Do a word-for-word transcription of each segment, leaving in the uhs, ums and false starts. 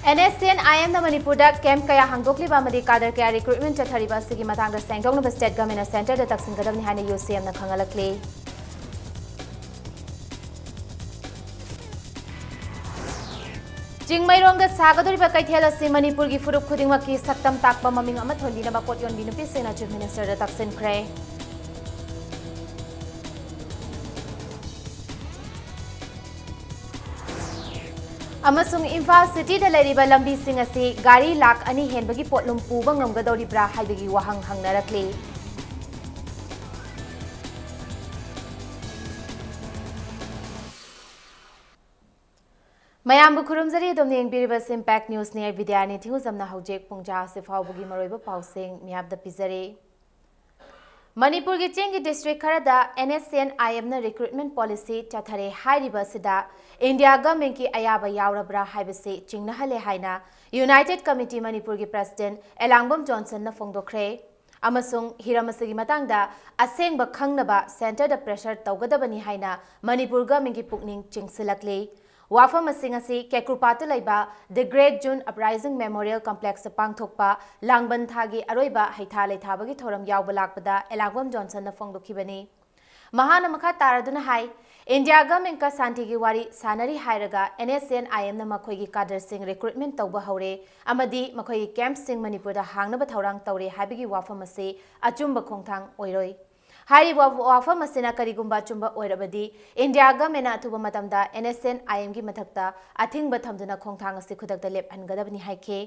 NSCN-IM-ꯅ ꯃꯅꯤꯄꯨꯔꯗ ꯀꯦꯝꯞ ꯀꯌꯥ ꯍꯥꯡꯗꯣꯛꯂꯤꯕ ꯑꯃꯗꯤ ꯀꯥꯗꯔ ꯀꯌꯥ ꯔꯤꯀ꯭ꯔꯨꯠꯃꯦꯟ ꯆꯠꯊꯔꯤꯕ ꯑꯁꯤꯒꯤ ꯃꯇꯥꯡꯗ ꯁꯦꯡꯗꯣꯛꯅꯕ ꯁ꯭ꯇꯦꯠ ꯒꯚꯔꯟꯃꯦꯟꯠꯅ ꯁꯦꯟꯇꯔꯗ ꯇꯛꯁꯤꯟꯒꯗꯕꯅꯤ ꯍꯥꯏꯅ UCM-ꯅ ꯈꯪꯍꯜꯂꯛꯂꯤ꯫ ꯆꯤꯡꯃꯩꯔꯣꯡꯗ ꯁꯥꯒꯗꯧꯔꯤꯕ ꯀꯩꯊꯦꯜ ꯑꯁꯤ ꯃꯅꯤꯄꯨꯔꯒꯤ ꯐꯨꯔꯨꯞ ꯈꯨꯗꯤꯡꯃꯛꯀꯤ ꯁꯛꯇꯝ ꯇꯥꯛꯄ ꯃꯃꯤꯡ ꯑꯃ ꯊꯣꯟꯕꯤꯅꯕ ꯄꯣꯠ ꯌꯣꯟꯕꯤ ꯅꯨꯄꯤꯁꯤꯡꯅ Chief Minister-ꯗ ꯇꯛꯁꯤꯟꯈ꯭ꯔꯦ꯫ ꯑꯃꯁꯨꯡ ꯏꯝꯐꯥꯜ ꯁꯤꯇꯤꯗ ꯂꯩꯔꯤꯕ ꯂꯝꯕꯤꯁꯤꯡ ꯑꯁꯤ ꯒꯥꯔꯤ ꯂꯥꯈ ꯑꯅꯤ ꯍꯦꯟꯕꯒꯤ ꯄꯣꯠꯂꯨꯝ ꯄꯨꯕ ꯉꯝꯒꯗꯧꯔꯤꯕ꯭ꯔꯥ ꯍꯥꯏꯕꯒꯤ ꯋꯥꯍꯪ ꯍꯪꯅꯔꯛꯂꯤ꯫ ꯃꯌꯥꯝꯕꯨ ꯈꯨꯔꯨꯝꯖꯔꯤ, ꯑꯗꯣꯝꯅ ꯌꯦꯡꯕꯤꯔꯤꯕꯁꯤ Impact News-ꯅꯤ꯫ ꯑꯩ ꯕꯤꯗ꯭ꯌꯥꯅꯤ ꯊꯤꯡꯉꯨꯖꯝꯅ ꯍꯧꯖꯤꯛ ꯄꯨꯡ ꯇꯔꯥ ꯑꯁꯤ ꯐꯥꯎꯕꯒꯤ ꯃꯔꯨꯑꯣꯏꯕ ꯄꯥꯎꯁꯤꯡ ꯃꯤꯌꯥꯝꯗ ꯄꯤꯖꯔꯤ꯫ ꯃꯅꯤꯄꯨꯔꯒꯤ ꯆꯤꯡꯒꯤ district ꯈꯔꯗ NSCN-IM-ꯅ recruitment policy ꯆꯠꯊꯔꯦ ꯍꯥꯏꯔꯤꯕ ꯑꯁꯤꯗ India government-ꯀꯤ ꯑꯌꯥꯕ ꯌꯥꯎꯔꯕ꯭ꯔꯥ ꯍꯥꯏꯕꯁꯤ ꯆꯤꯡꯅꯍꯜꯂꯦ ꯍꯥꯏꯅ United Committee ꯃꯅꯤꯄꯨꯔꯒꯤ president ꯑꯦꯂꯥꯡꯕꯝ ꯖꯣꯟꯁꯟꯅ ꯐꯣꯡꯗꯣꯛꯈ꯭ꯔꯦ꯫ ꯑꯃꯁꯨꯡ ꯍꯤꯔꯝ ꯑꯁꯤꯒꯤ ꯃꯇꯥꯡꯗ ꯑꯁꯦꯡꯕ ꯈꯪꯅꯕ centre-ꯗ pressure ꯇꯧꯒꯗꯕꯅꯤ ꯍꯥꯏꯅ ꯃꯅꯤꯄꯨꯔ government-ꯀꯤ ꯄꯨꯛꯅꯤꯡ ꯆꯤꯡꯁꯤꯜꯂꯛꯂꯤ꯫ ꯋꯥꯐꯝꯁꯤꯡ ꯑꯁꯤ ꯀꯦꯀ꯭ꯔꯨꯄꯥꯠꯇ ꯂꯩꯕ The Great June Uprising Memorial Complex-ꯇ ꯄꯥꯡꯊꯣꯛꯄ ꯂꯥꯡꯕꯟ ꯊꯥꯒꯤ ꯑꯔꯣꯏꯕ ꯍꯩꯊꯥ ꯂꯩꯊꯥꯕꯒꯤ ꯊꯧꯔꯝ ꯌꯥꯎꯕ ꯂꯥꯛꯄꯗ ꯑꯦꯂꯥꯡꯕꯝ ꯖꯣꯟꯁꯟꯅ ꯐꯣꯡꯗꯣꯛꯈꯤꯕꯅꯤ꯫ ꯃꯍꯥꯛꯅ ꯃꯈꯥ ꯇꯥꯔꯗꯨꯅ ꯍꯥꯏ, India government-ꯀ ꯁꯥꯟꯇꯤꯒꯤ ꯋꯥꯔꯤ ꯁꯥꯟꯅꯔꯤ ꯍꯥꯏꯔꯒ NSCN-IM-ꯅ ꯃꯈꯣꯏꯒꯤ cadre-ꯁꯤꯡ recruitment ꯇꯧꯕ ꯍꯧꯔꯦ ꯑꯃꯗꯤ ꯃꯈꯣꯏꯒꯤ camp-ꯁꯤꯡ ꯃꯅꯤꯄꯨꯔꯗ ꯍꯥꯡꯅꯕ ꯊꯧꯔꯥꯡ ꯇꯧꯔꯦ ꯍꯥꯏꯕꯒꯤ ꯋꯥꯐꯝ ꯑꯁꯤ ꯑꯆꯨꯝꯕ ꯈꯣꯡꯊꯥꯡ ꯑꯣꯏꯔꯣꯏ꯫ ꯍꯥꯏꯔꯤꯕ ꯋꯥꯐꯝ ꯑꯁꯤꯅ ꯀꯔꯤꯒꯨꯝꯕ ꯑꯆꯨꯝꯕ ꯑꯣꯏꯔꯕꯗꯤ, India government-ꯅ ꯑꯊꯨꯕ ꯃꯇꯝꯗ NSCN-IM-ꯒꯤ ꯃꯊꯛꯇ ꯑꯊꯤꯡꯕ ꯊꯝꯗꯨꯅ ꯈꯣꯡꯊꯥꯡ ꯑꯁꯤ ꯈꯨꯗꯛꯇ ꯂꯦꯞꯍꯟꯒꯗꯕꯅꯤ ꯍꯥꯏꯈꯤ꯫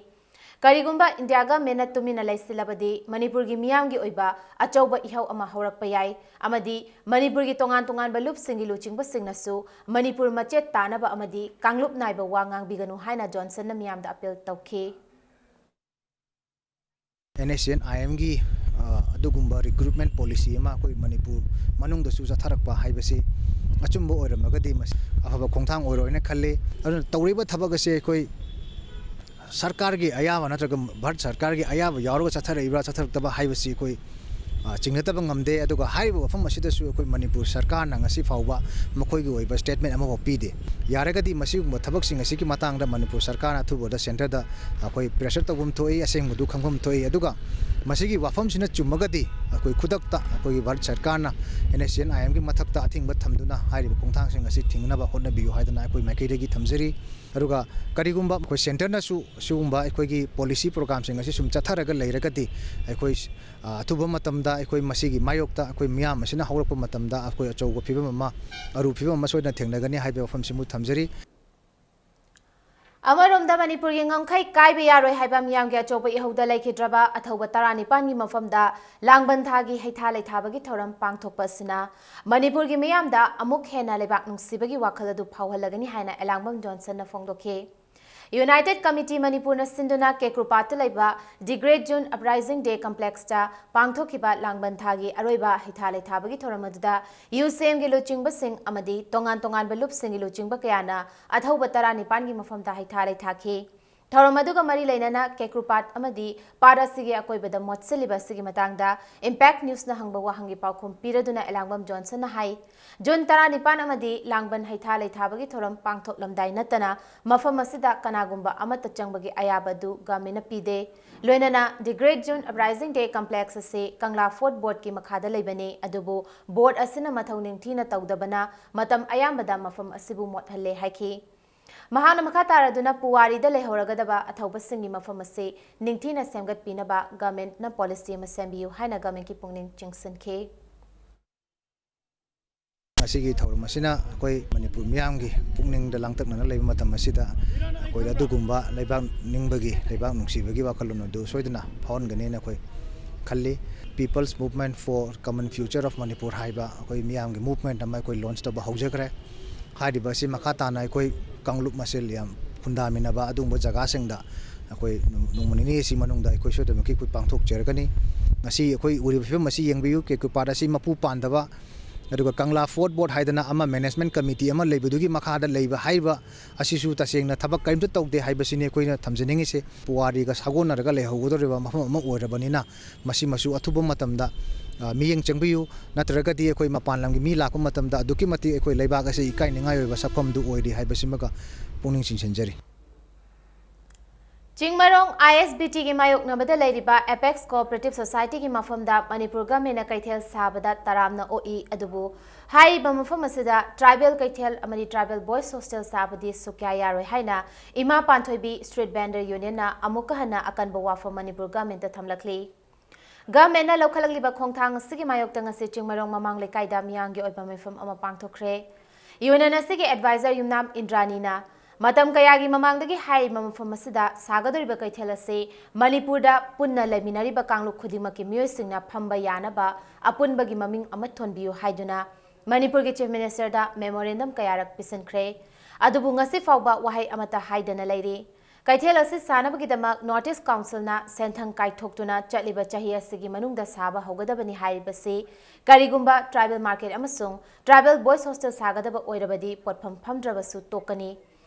ꯀꯔꯤꯒꯨꯝꯕ India government-ꯅ ꯇꯨꯃꯤꯟꯅ ꯂꯩꯁꯤꯜꯂꯕꯗꯤ, ꯃꯅꯤꯄꯨꯔꯒꯤ ꯃꯤꯌꯥꯝꯒꯤ ꯑꯣꯏꯕ ꯑꯆꯧꯕ ꯏꯍꯧ ꯑꯃ ꯍꯧꯔꯛꯄ ꯌꯥꯏ ꯑꯃꯗꯤ ꯃꯅꯤꯄꯨꯔꯒꯤ ꯇꯣꯉꯥꯟ ꯇꯣꯉꯥꯟꯕ ꯂꯨꯞꯁꯤꯡꯒꯤ ꯂꯨꯆꯤꯡꯕꯁꯤꯡꯅꯁꯨ ꯃꯅꯤꯄꯨꯔ ꯃꯆꯦꯠ ꯇꯥꯅꯕ ꯑꯃꯗꯤ ꯀꯥꯡꯂꯨꯞ ꯅꯥꯏꯕ ꯋꯥ ꯉꯥꯡꯕꯤꯒꯅꯨ ꯍꯥꯏꯅ ꯖꯣꯟꯁꯟꯅ ꯃꯤꯌꯥꯝꯗ appeal ꯇꯧꯈꯤ꯫ NSCN-IM-ꯒꯤ, ꯑ, ꯑꯗꯨꯒꯨꯝꯕ recruitment policy ꯑꯃ ꯑꯩꯈꯣꯏ ꯃꯅꯤꯄꯨꯔ ꯃꯅꯨꯡꯗꯁꯨ ꯆꯠꯊꯔꯛꯄ ꯍꯥꯏꯕꯁꯤ ꯑꯆꯨꯝꯕ ꯑꯣꯏꯔꯝꯃꯒꯗꯤ ꯃꯁꯤ ꯑꯐꯕ ꯈꯣꯡꯊꯥꯡ ꯑꯣꯏꯔꯣꯏꯅ ꯈꯜꯂꯤ꯫ ꯑꯗꯨꯅ ꯇꯧꯔꯤꯕ ꯊꯕꯛ ꯑꯁꯦ ꯑꯩꯈꯣꯏ ꯁꯔꯀꯥꯔꯒꯤ ꯑꯌꯥꯕ ꯅꯠꯇ꯭ꯔꯒ ꯚꯥꯔꯠ ꯁꯔꯀꯥꯔꯒꯤ ꯑꯌꯥꯕ ꯌꯥꯎꯔꯒ ꯆꯠꯊꯔꯛꯏꯕ꯭ꯔꯥ ꯆꯠꯊꯔꯛꯇꯕ ꯍꯥꯏꯕꯁꯤ ꯑꯩꯈꯣꯏ ꯑ, ꯆꯤꯡꯅꯗꯕ ꯉꯝꯗꯦ꯫ ꯑꯗꯨꯒ ꯍꯥꯏꯔꯤꯕ ꯋꯥꯐꯝ ꯑꯁꯤꯗꯁꯨ ꯑꯩꯈꯣꯏ ꯃꯅꯤꯄꯨꯔ ꯁꯔꯀꯥꯔꯅ ꯉꯁꯤ ꯐꯥꯎꯕ ꯃꯈꯣꯏꯒꯤ ꯑꯣꯏꯕ statement ꯑꯃꯐꯥꯎ ꯄꯤꯗꯦ꯫ ꯌꯥꯔꯒꯗꯤ ꯃꯁꯤꯒꯨꯝꯕ ꯊꯕꯛꯁꯤꯡ ꯑꯁꯤꯒꯤ ꯃꯇꯥꯡꯗ ꯃꯅꯤꯄꯨꯔ ꯁꯔꯀꯥꯔꯅ ꯑꯊꯨꯕꯗ centreꯗ ꯑꯩꯈꯣꯏ pressure ꯇꯧꯐꯝ ꯊꯣꯛꯏ, ꯑꯁꯦꯡꯕꯗꯨ ꯈꯪꯐꯝ ꯊꯣꯛꯏ꯫ ꯑꯗꯨꯒ ꯃꯁꯤꯒꯤ ꯋꯥꯐꯝꯁꯤꯅ ꯆꯨꯝꯃꯒꯗꯤ ꯑꯩꯈꯣꯏ ꯈꯨꯗꯛꯇ ꯑꯩꯈꯣꯏꯒꯤ ꯚꯥꯔꯠ ꯁꯔꯀꯥꯔꯅ NSCN IMꯒꯤ ꯃꯊꯛꯇ ꯑꯊꯤꯡꯕ ꯊꯝꯗꯨꯅ ꯍꯥꯏꯔꯤꯕ ꯈꯣꯡꯊꯥꯡꯁꯤꯡ ꯑꯁꯤ ꯊꯤꯡꯅꯕ ꯍꯣꯠꯅꯕꯤꯌꯨ ꯍꯥꯏꯗꯅ ꯑꯩꯈꯣꯏ ꯃꯥꯏꯀꯩꯗꯒꯤ ꯊꯝꯖꯔꯤ꯫ ꯑꯗꯨꯒ ꯀꯔꯤꯒꯨꯝꯕ ꯑꯩꯈꯣꯏ centreꯅꯁꯨ ꯁꯤꯒꯨꯝꯕ ꯑꯩꯈꯣꯏꯒꯤ policy programꯁꯤꯡ ꯑꯁꯤ ꯁꯨꯝ ꯆꯠꯊꯔꯒ ꯂꯩꯔꯒꯗꯤ ꯑꯩꯈꯣꯏ, ꯑ, ꯑꯊꯨꯕ ꯃꯇꯝꯗ ꯑꯩꯈꯣꯏ ꯃꯁꯤꯒꯤ ꯃꯥꯌꯣꯛꯇ ꯑꯩꯈꯣꯏ ꯃꯤꯌꯥꯝ ꯑꯁꯤꯅ ꯍꯧꯔꯛꯄ ꯃꯇꯝꯗ ꯑꯩꯈꯣꯏ ꯑꯆꯧꯕ ꯐꯤꯕꯝ ꯑꯃ, ꯑꯔꯨꯕ ꯐꯤꯕꯝ ꯑꯃ ꯁꯣꯏꯗꯅ ꯊꯦꯡꯅꯒꯅꯤ ꯍꯥꯏꯕ ꯋꯥꯐꯝꯁꯤꯃꯨ ꯊꯝꯖꯔꯤ꯫ ꯑꯃꯔꯣꯝꯗ ꯃꯅꯤꯄꯨꯔꯒꯤ ꯉꯝꯈꯩ ꯀꯥꯏꯕ ꯌꯥꯔꯣꯏ ꯍꯥꯏꯕ ꯃꯤꯌꯥꯝꯒꯤ ꯑꯆꯧꯕ ꯏꯍꯧꯗ ꯂꯩꯈꯤꯗ꯭ꯔꯕ ꯑꯊꯧꯕ ꯇꯔꯥꯅꯤꯄꯥꯟꯒꯤ ꯃꯐꯝꯗ ꯂꯥꯡꯕꯟ ꯊꯥꯒꯤ ꯍꯩꯊꯥ ꯂꯩꯊꯥꯕꯒꯤ ꯊꯧꯔꯝ ꯄꯥꯡꯊꯣꯛꯄ ꯑꯁꯤꯅ ꯃꯅꯤꯄꯨꯔꯒꯤ ꯃꯤꯌꯥꯝꯗ ꯑꯃꯨꯛ ꯍꯦꯟꯅ ꯂꯩꯕꯥꯛ ꯅꯨꯡꯁꯤꯕꯒꯤ ꯋꯥꯈꯜ ꯑꯗꯨ ꯐꯥꯎꯍꯜꯂꯒꯅꯤ ꯍꯥꯏꯅ ꯑꯦꯂꯥꯡꯕꯝ ꯖꯣꯟꯁꯟꯅ ꯐꯣꯡꯗꯣꯛꯈꯤ꯫ United Committee ꯃꯅꯤꯄꯨꯔꯅ ꯁꯤꯟꯗꯨꯅ ꯀꯦꯀ꯭ꯔꯨꯄꯥꯠꯇ ꯂꯩꯕ The Great June Uprising Day Complexꯇ ꯄꯥꯡꯊꯣꯛꯈꯤꯕ ꯂꯥꯡꯕꯟ ꯊꯥꯒꯤ ꯑꯔꯣꯏꯕ ꯍꯩꯊꯥ ꯂꯩꯊꯥꯕꯒꯤ ꯊꯧꯔꯝ ꯑꯗꯨꯗ UCMꯒꯤ ꯂꯨꯆꯤꯡꯕꯁꯤꯡ ꯑꯃꯗꯤ ꯇꯣꯉꯥꯟ ꯇꯣꯉꯥꯟꯕ ꯂꯨꯞꯁꯤꯡꯒꯤ ꯂꯨꯆꯤꯡꯕ ꯀꯌꯥꯅ ꯑꯊꯧꯕ ꯇꯔꯥꯅꯤꯄꯥꯟꯒꯤ ꯃꯐꯝꯗ ꯍꯩꯊꯥ ꯂꯩꯊꯥꯈꯤ꯫ ꯊꯧꯔꯝ ꯑꯗꯨꯒ ꯃꯔꯤ ꯂꯩꯅꯅ ꯀꯦꯀ꯭ꯔꯨꯄꯥꯠ ꯑꯃꯗꯤ ꯄꯥꯠ ꯑꯁꯤꯒꯤ ꯑꯀꯣꯏꯕꯗ ꯃꯣꯠꯁꯤꯜꯂꯤꯕ ꯑꯁꯤꯒꯤ ꯃꯇꯥꯡꯗ Impact Newsꯅ ꯍꯪꯕ ꯋꯥꯍꯪꯒꯤ ꯄꯥꯎꯈꯨꯝ ꯄꯤꯔꯗꯨꯅ ꯑꯦꯂꯥꯡꯕꯝ ꯖꯣꯟꯁꯟꯅ ꯍꯥꯏ, ꯖꯨꯟ ꯇꯔꯥꯅꯤꯄꯥꯟ ꯑꯃꯗꯤ ꯂꯥꯡꯕꯟ ꯍꯩꯊꯥ ꯂꯩꯊꯥꯕꯒꯤ ꯊꯧꯔꯝ ꯄꯥꯡꯊꯣꯛꯂꯝꯗꯥꯏ ꯅꯠꯇꯅ ꯃꯐꯝ ꯑꯁꯤꯗ ꯀꯅꯥꯒꯨꯝꯕ ꯑꯃꯠꯇ ꯆꯪꯕꯒꯤ ꯑꯌꯥꯕ ꯑꯗꯨ governmentꯅ ꯄꯤꯗꯦ꯫ ꯂꯣꯏꯅꯅ The Great June Uprising Day Complex ꯑꯁꯤ ꯀꯪꯂꯥ Fort Boardꯀꯤ ꯃꯈꯥꯗ ꯂꯩꯕꯅꯤ, ꯑꯗꯨꯕꯨ board ꯑꯁꯤꯅ ꯃꯊꯧ ꯅꯤꯡꯊꯤꯅ ꯇꯧꯗꯕꯅ ꯃꯇꯝ ꯑꯌꯥꯝꯕꯗ ꯃꯐꯝ ꯑꯁꯤꯕꯨ ꯃꯣꯠꯍꯜꯂꯦ ꯍꯥꯏꯈꯤ꯫ ꯃꯍꯥꯛꯅ ꯃꯈꯥ ꯇꯥꯔꯗꯨꯅ ꯄꯨꯋꯥꯔꯤꯗ ꯂꯩꯍꯧꯔꯒꯗꯕ ꯑꯊꯧꯕꯁꯤꯡꯒꯤ ꯃꯐꯝ ꯑꯁꯤ ꯅꯤꯡꯊꯤꯅ ꯁꯦꯝꯒꯠꯄꯤꯅꯕ governmentꯅ policy ꯑꯃ ꯁꯦꯝꯕꯤꯌꯨ ꯍꯥꯏꯅ governmentꯀꯤ ꯄꯨꯛꯅꯤꯡ ꯆꯤꯡꯁꯤꯟꯈꯤ꯫ ꯉꯁꯤꯒꯤ ꯊꯧꯔꯝ ꯑꯁꯤꯅ ꯑꯩꯈꯣꯏ ꯃꯅꯤꯄꯨꯔ ꯃꯤꯌꯥꯝꯒꯤ ꯄꯨꯛꯅꯤꯡꯗ ꯂꯥꯡꯇꯛꯅꯅ ꯂꯩꯕ ꯃꯇꯝ ꯑꯁꯤꯗ ꯑꯩꯈꯣꯏꯗ ꯑꯗꯨꯒꯨꯝꯕ ꯂꯩꯕꯥꯛ ꯅꯤꯡꯕꯒꯤ, ꯂꯩꯕꯥꯛ ꯅꯨꯡꯁꯤꯕꯒꯤ ꯋꯥꯈꯜꯂꯣꯟ ꯑꯗꯨ ꯁꯣꯏꯗꯅ ꯐꯥꯎꯍꯟꯒꯅꯦꯅ ꯑꯩꯈꯣꯏ ꯈꯜꯂꯤ꯫ People's Movement for Common Future of Manipur ꯍꯥꯏꯕ ꯑꯩꯈꯣꯏ ꯃꯤꯌꯥꯝꯒꯤ movement ꯑꯃ ꯑꯩꯈꯣꯏ launch ꯇꯧꯕ ꯍꯧꯖꯈ꯭ꯔꯦ꯫ ꯍꯥꯏꯔꯤꯕ ꯑꯁꯤ ꯃꯈꯥ ꯇꯥꯅ ꯑꯩꯈꯣꯏ ꯀꯥꯡꯂꯨꯞ ꯃꯁꯦꯜ ꯌꯥꯝ ꯈꯨꯟꯗꯥꯃꯤꯟꯅꯕ ꯑꯗꯨꯒꯨꯝꯕ ꯖꯒꯥꯁꯤꯡꯗ ꯑꯩꯈꯣꯏ ꯅꯣꯡꯃ ꯅꯤꯅꯤ ꯑꯁꯤ ꯃꯅꯨꯡꯗ ꯑꯩꯈꯣꯏ ꯁꯣꯏꯗꯅꯃꯛꯀꯤ ꯑꯩꯈꯣꯏ ꯄꯥꯡꯊꯣꯛꯆꯔꯒꯅꯤ꯫ ꯉꯁꯤ ꯑꯩꯈꯣꯏ ꯎꯔꯤꯕ ꯐꯤꯕꯝ ꯑꯁꯤ ꯌꯦꯡꯕꯤꯌꯨ, ꯀꯦꯀ꯭ꯔꯨꯄꯥꯠ ꯑꯁꯤ ꯃꯄꯨ ꯄꯥꯟꯗꯕ ꯑꯗꯨꯒ ꯀꯪꯂꯥ ꯐꯣꯔꯠ ꯕꯣꯔꯗ ꯍꯥꯏꯗꯅ ꯑꯃ ꯃꯦꯅꯦꯖꯃꯦꯟꯠ ꯀꯃꯤꯇꯤ ꯑꯃ ꯂꯩꯕꯗꯨꯒꯤ ꯃꯈꯥꯗ ꯂꯩꯕ ꯍꯥꯏꯔꯤꯕ ꯑꯁꯤꯁꯨ ꯇꯁꯦꯡꯅ ꯊꯕꯛ ꯀꯔꯤꯝꯇ ꯇꯧꯗꯦ ꯍꯥꯏꯕꯁꯤꯅꯤ ꯑꯩꯈꯣꯏꯅ ꯊꯝꯖꯅꯤꯡꯉꯤꯁꯦ꯫ ꯄꯨꯋꯥꯔꯤꯒ ꯁꯥꯒꯣꯟꯅꯔꯒ ꯂꯩꯍꯧꯒꯗꯧꯔꯤꯕ ꯃꯐꯝ ꯑꯃ ꯑꯣꯏꯔꯕꯅꯤꯅ ꯃꯁꯤꯃꯁꯨ ꯑꯊꯨꯕ ꯃꯇꯝꯗ, ꯑ, ꯃꯤꯠꯌꯦꯡ ꯆꯪꯕꯤꯌꯨ, ꯅꯠꯇ꯭ꯔꯒꯗꯤ ꯑꯩꯈꯣꯏ ꯃꯄꯥꯟ ꯂꯝꯒꯤ ꯃꯤ ꯂꯥꯛꯄ ꯃꯇꯝꯗ ꯑꯗꯨꯛꯀꯤ ꯃꯇꯤꯛ ꯑꯩꯈꯣꯏ ꯂꯩꯕꯥꯛ ꯑꯁꯤ ꯏꯀꯥꯏꯅꯤꯡꯉꯥꯏ ꯑꯣꯏꯕ ꯁꯛꯐꯝꯗꯨ ꯑꯣꯏꯔꯤ ꯍꯥꯏꯕꯁꯤꯃꯒ ꯄꯨꯛꯅꯤꯡ ꯆꯤꯡꯁꯤꯟꯖꯔꯤ꯫ ꯆꯤꯡꯃꯔꯣꯡ ꯑꯥꯏ ꯑꯦꯁ ꯕꯤ ꯇꯤꯒꯤ ꯃꯥꯌꯣꯛꯅꯕꯗ ꯂꯩꯔꯤꯕ ꯑꯦꯄꯦꯛꯁ ꯀꯣꯑꯣꯄꯔꯦꯇꯤꯚ ꯁꯣꯁꯥꯏꯇꯤꯒꯤ ꯃꯐꯝꯗ ꯃꯅꯤꯄꯨꯔ ꯒꯚꯔꯟꯃꯦꯟꯠꯅ ꯀꯩꯊꯦꯜ ꯁꯥꯕꯗ ꯇꯔꯥꯝꯅ ꯑꯣꯛꯏ꯫ ꯑꯗꯨꯕꯨ ꯍꯥꯏꯔꯤꯕ ꯃꯐꯝ ꯑꯁꯤꯗ ꯇ꯭ꯔꯥꯏꯕꯦꯜ ꯀꯩꯊꯦꯜ ꯑꯃꯗꯤ ꯇ꯭ꯔꯥꯏꯕꯦꯜ ꯕꯣꯏꯁ ꯍꯣꯁꯇꯦꯜ ꯁꯥꯕꯗꯤ ꯁꯨꯛꯌꯥ ꯌꯥꯔꯣꯏ ꯍꯥꯏꯅ ꯏꯃꯥ ꯄꯥꯟꯊꯣꯏꯕꯤ ꯁ꯭ꯇ꯭ꯔꯤꯠ ꯚꯦꯟꯗꯔ ꯌꯨꯅꯤꯌꯟꯅ ꯑꯃꯨꯛꯀ ꯍꯟꯅ ꯑꯀꯟꯕ ꯋꯥꯐꯝ ꯃꯅꯤꯄꯨꯔ ꯒꯚꯔꯟꯃꯦꯟꯠꯇ ꯊꯝꯂꯛꯂꯤ꯫ ꯒꯚꯔꯟꯃꯦꯟꯠꯅ ꯂꯧꯈꯠꯂꯛꯂꯤꯕ ꯈꯣꯡꯊꯥꯡ ꯑꯁꯤꯒꯤ ꯃꯥꯌꯣꯛꯇ ꯉꯁꯤ ꯆꯤꯡꯃꯔꯣꯡ ꯃꯃꯥꯡ ꯂꯩꯀꯥꯏꯗ ꯃꯤꯌꯥꯝꯒꯤ ꯑꯣꯏꯕ ꯃꯤꯐꯝ ꯑꯃ ꯄꯥꯡꯊꯣꯛꯈ꯭ꯔꯦ꯫ ꯌꯨꯅꯤꯌꯟ ꯑꯁꯤꯒꯤ ꯑꯦꯗꯚꯥꯏꯖꯔ ꯌꯨꯝꯅꯥꯝ ꯏꯟꯗ꯭ꯔꯥꯅꯤꯅ ꯃꯇꯝ ꯀꯌꯥꯒꯤ ꯃꯃꯥꯡꯗꯒꯤ ꯍꯥꯏꯔꯤꯕ ꯃꯐꯝ ꯑꯁꯤꯗ ꯁꯥꯒꯗꯧꯔꯤꯕ ꯀꯩꯊꯦꯜ ꯑꯁꯤ ꯃꯅꯤꯄꯨꯔꯗ ꯄꯨꯟꯅ ꯂꯩꯃꯤꯟꯅꯔꯤꯕ ꯀꯥꯡꯂꯨꯞ ꯈꯨꯗꯤꯡꯃꯛꯀꯤ ꯃꯤꯑꯣꯏꯁꯤꯡꯅ ꯐꯝꯕ ꯌꯥꯅꯕ ꯑꯄꯨꯟꯕꯒꯤ ꯃꯃꯤꯡ ꯑꯃ ꯊꯣꯟꯕꯤꯌꯨ ꯍꯥꯏꯗꯨꯅ ꯃꯅꯤꯄꯨꯔꯒꯤ ꯆꯤꯐ ꯃꯤꯅꯤꯁꯇꯔꯗ ꯃꯦꯃꯣꯔꯦꯟꯗꯝ ꯀꯌꯥꯔꯛ ꯄꯤꯁꯤꯟꯈ꯭ꯔꯦ꯫ ꯑꯗꯨꯕꯨ ꯉꯁꯤ ꯐꯥꯎꯕ ꯋꯥꯍꯩ ꯑꯃꯠꯇ ꯍꯥꯏꯗꯅ ꯂꯩꯔꯤ꯫ ꯀꯩꯊꯦꯜ ꯑꯁꯤ ꯁꯥꯅꯕꯒꯤꯗꯃꯛ ꯅꯣꯔꯠ ꯏꯁ ꯀꯥꯎꯟꯁꯤꯜꯅ ꯁꯦꯟꯊꯪ ꯀꯥꯏꯊꯣꯛꯇꯨꯅ ꯆꯠꯂꯤꯕ ꯆꯍꯤ ꯑꯁꯤꯒꯤ ꯃꯅꯨꯡꯗ ꯁꯥꯕ ꯍꯧꯒꯗꯕꯅꯤ ꯍꯥꯏꯔꯤꯕꯁꯤ ꯀꯔꯤꯒꯨꯝꯕ ꯇ꯭ꯔꯥꯏꯕꯦꯜ ꯃꯥꯔꯀꯦꯠ ꯑꯃꯁꯨꯡ ꯇ꯭ꯔꯥꯏꯕꯦꯜ ꯕꯣꯏꯁ ꯍꯣꯁꯇꯦꯜ ꯁꯥꯒꯗꯕ ꯑꯣꯏꯔꯕꯗꯤ ꯄꯣꯠꯐꯝ ꯐꯝꯗ꯭ꯔꯕꯁꯨ ꯇꯣꯛꯀꯅꯤ꯫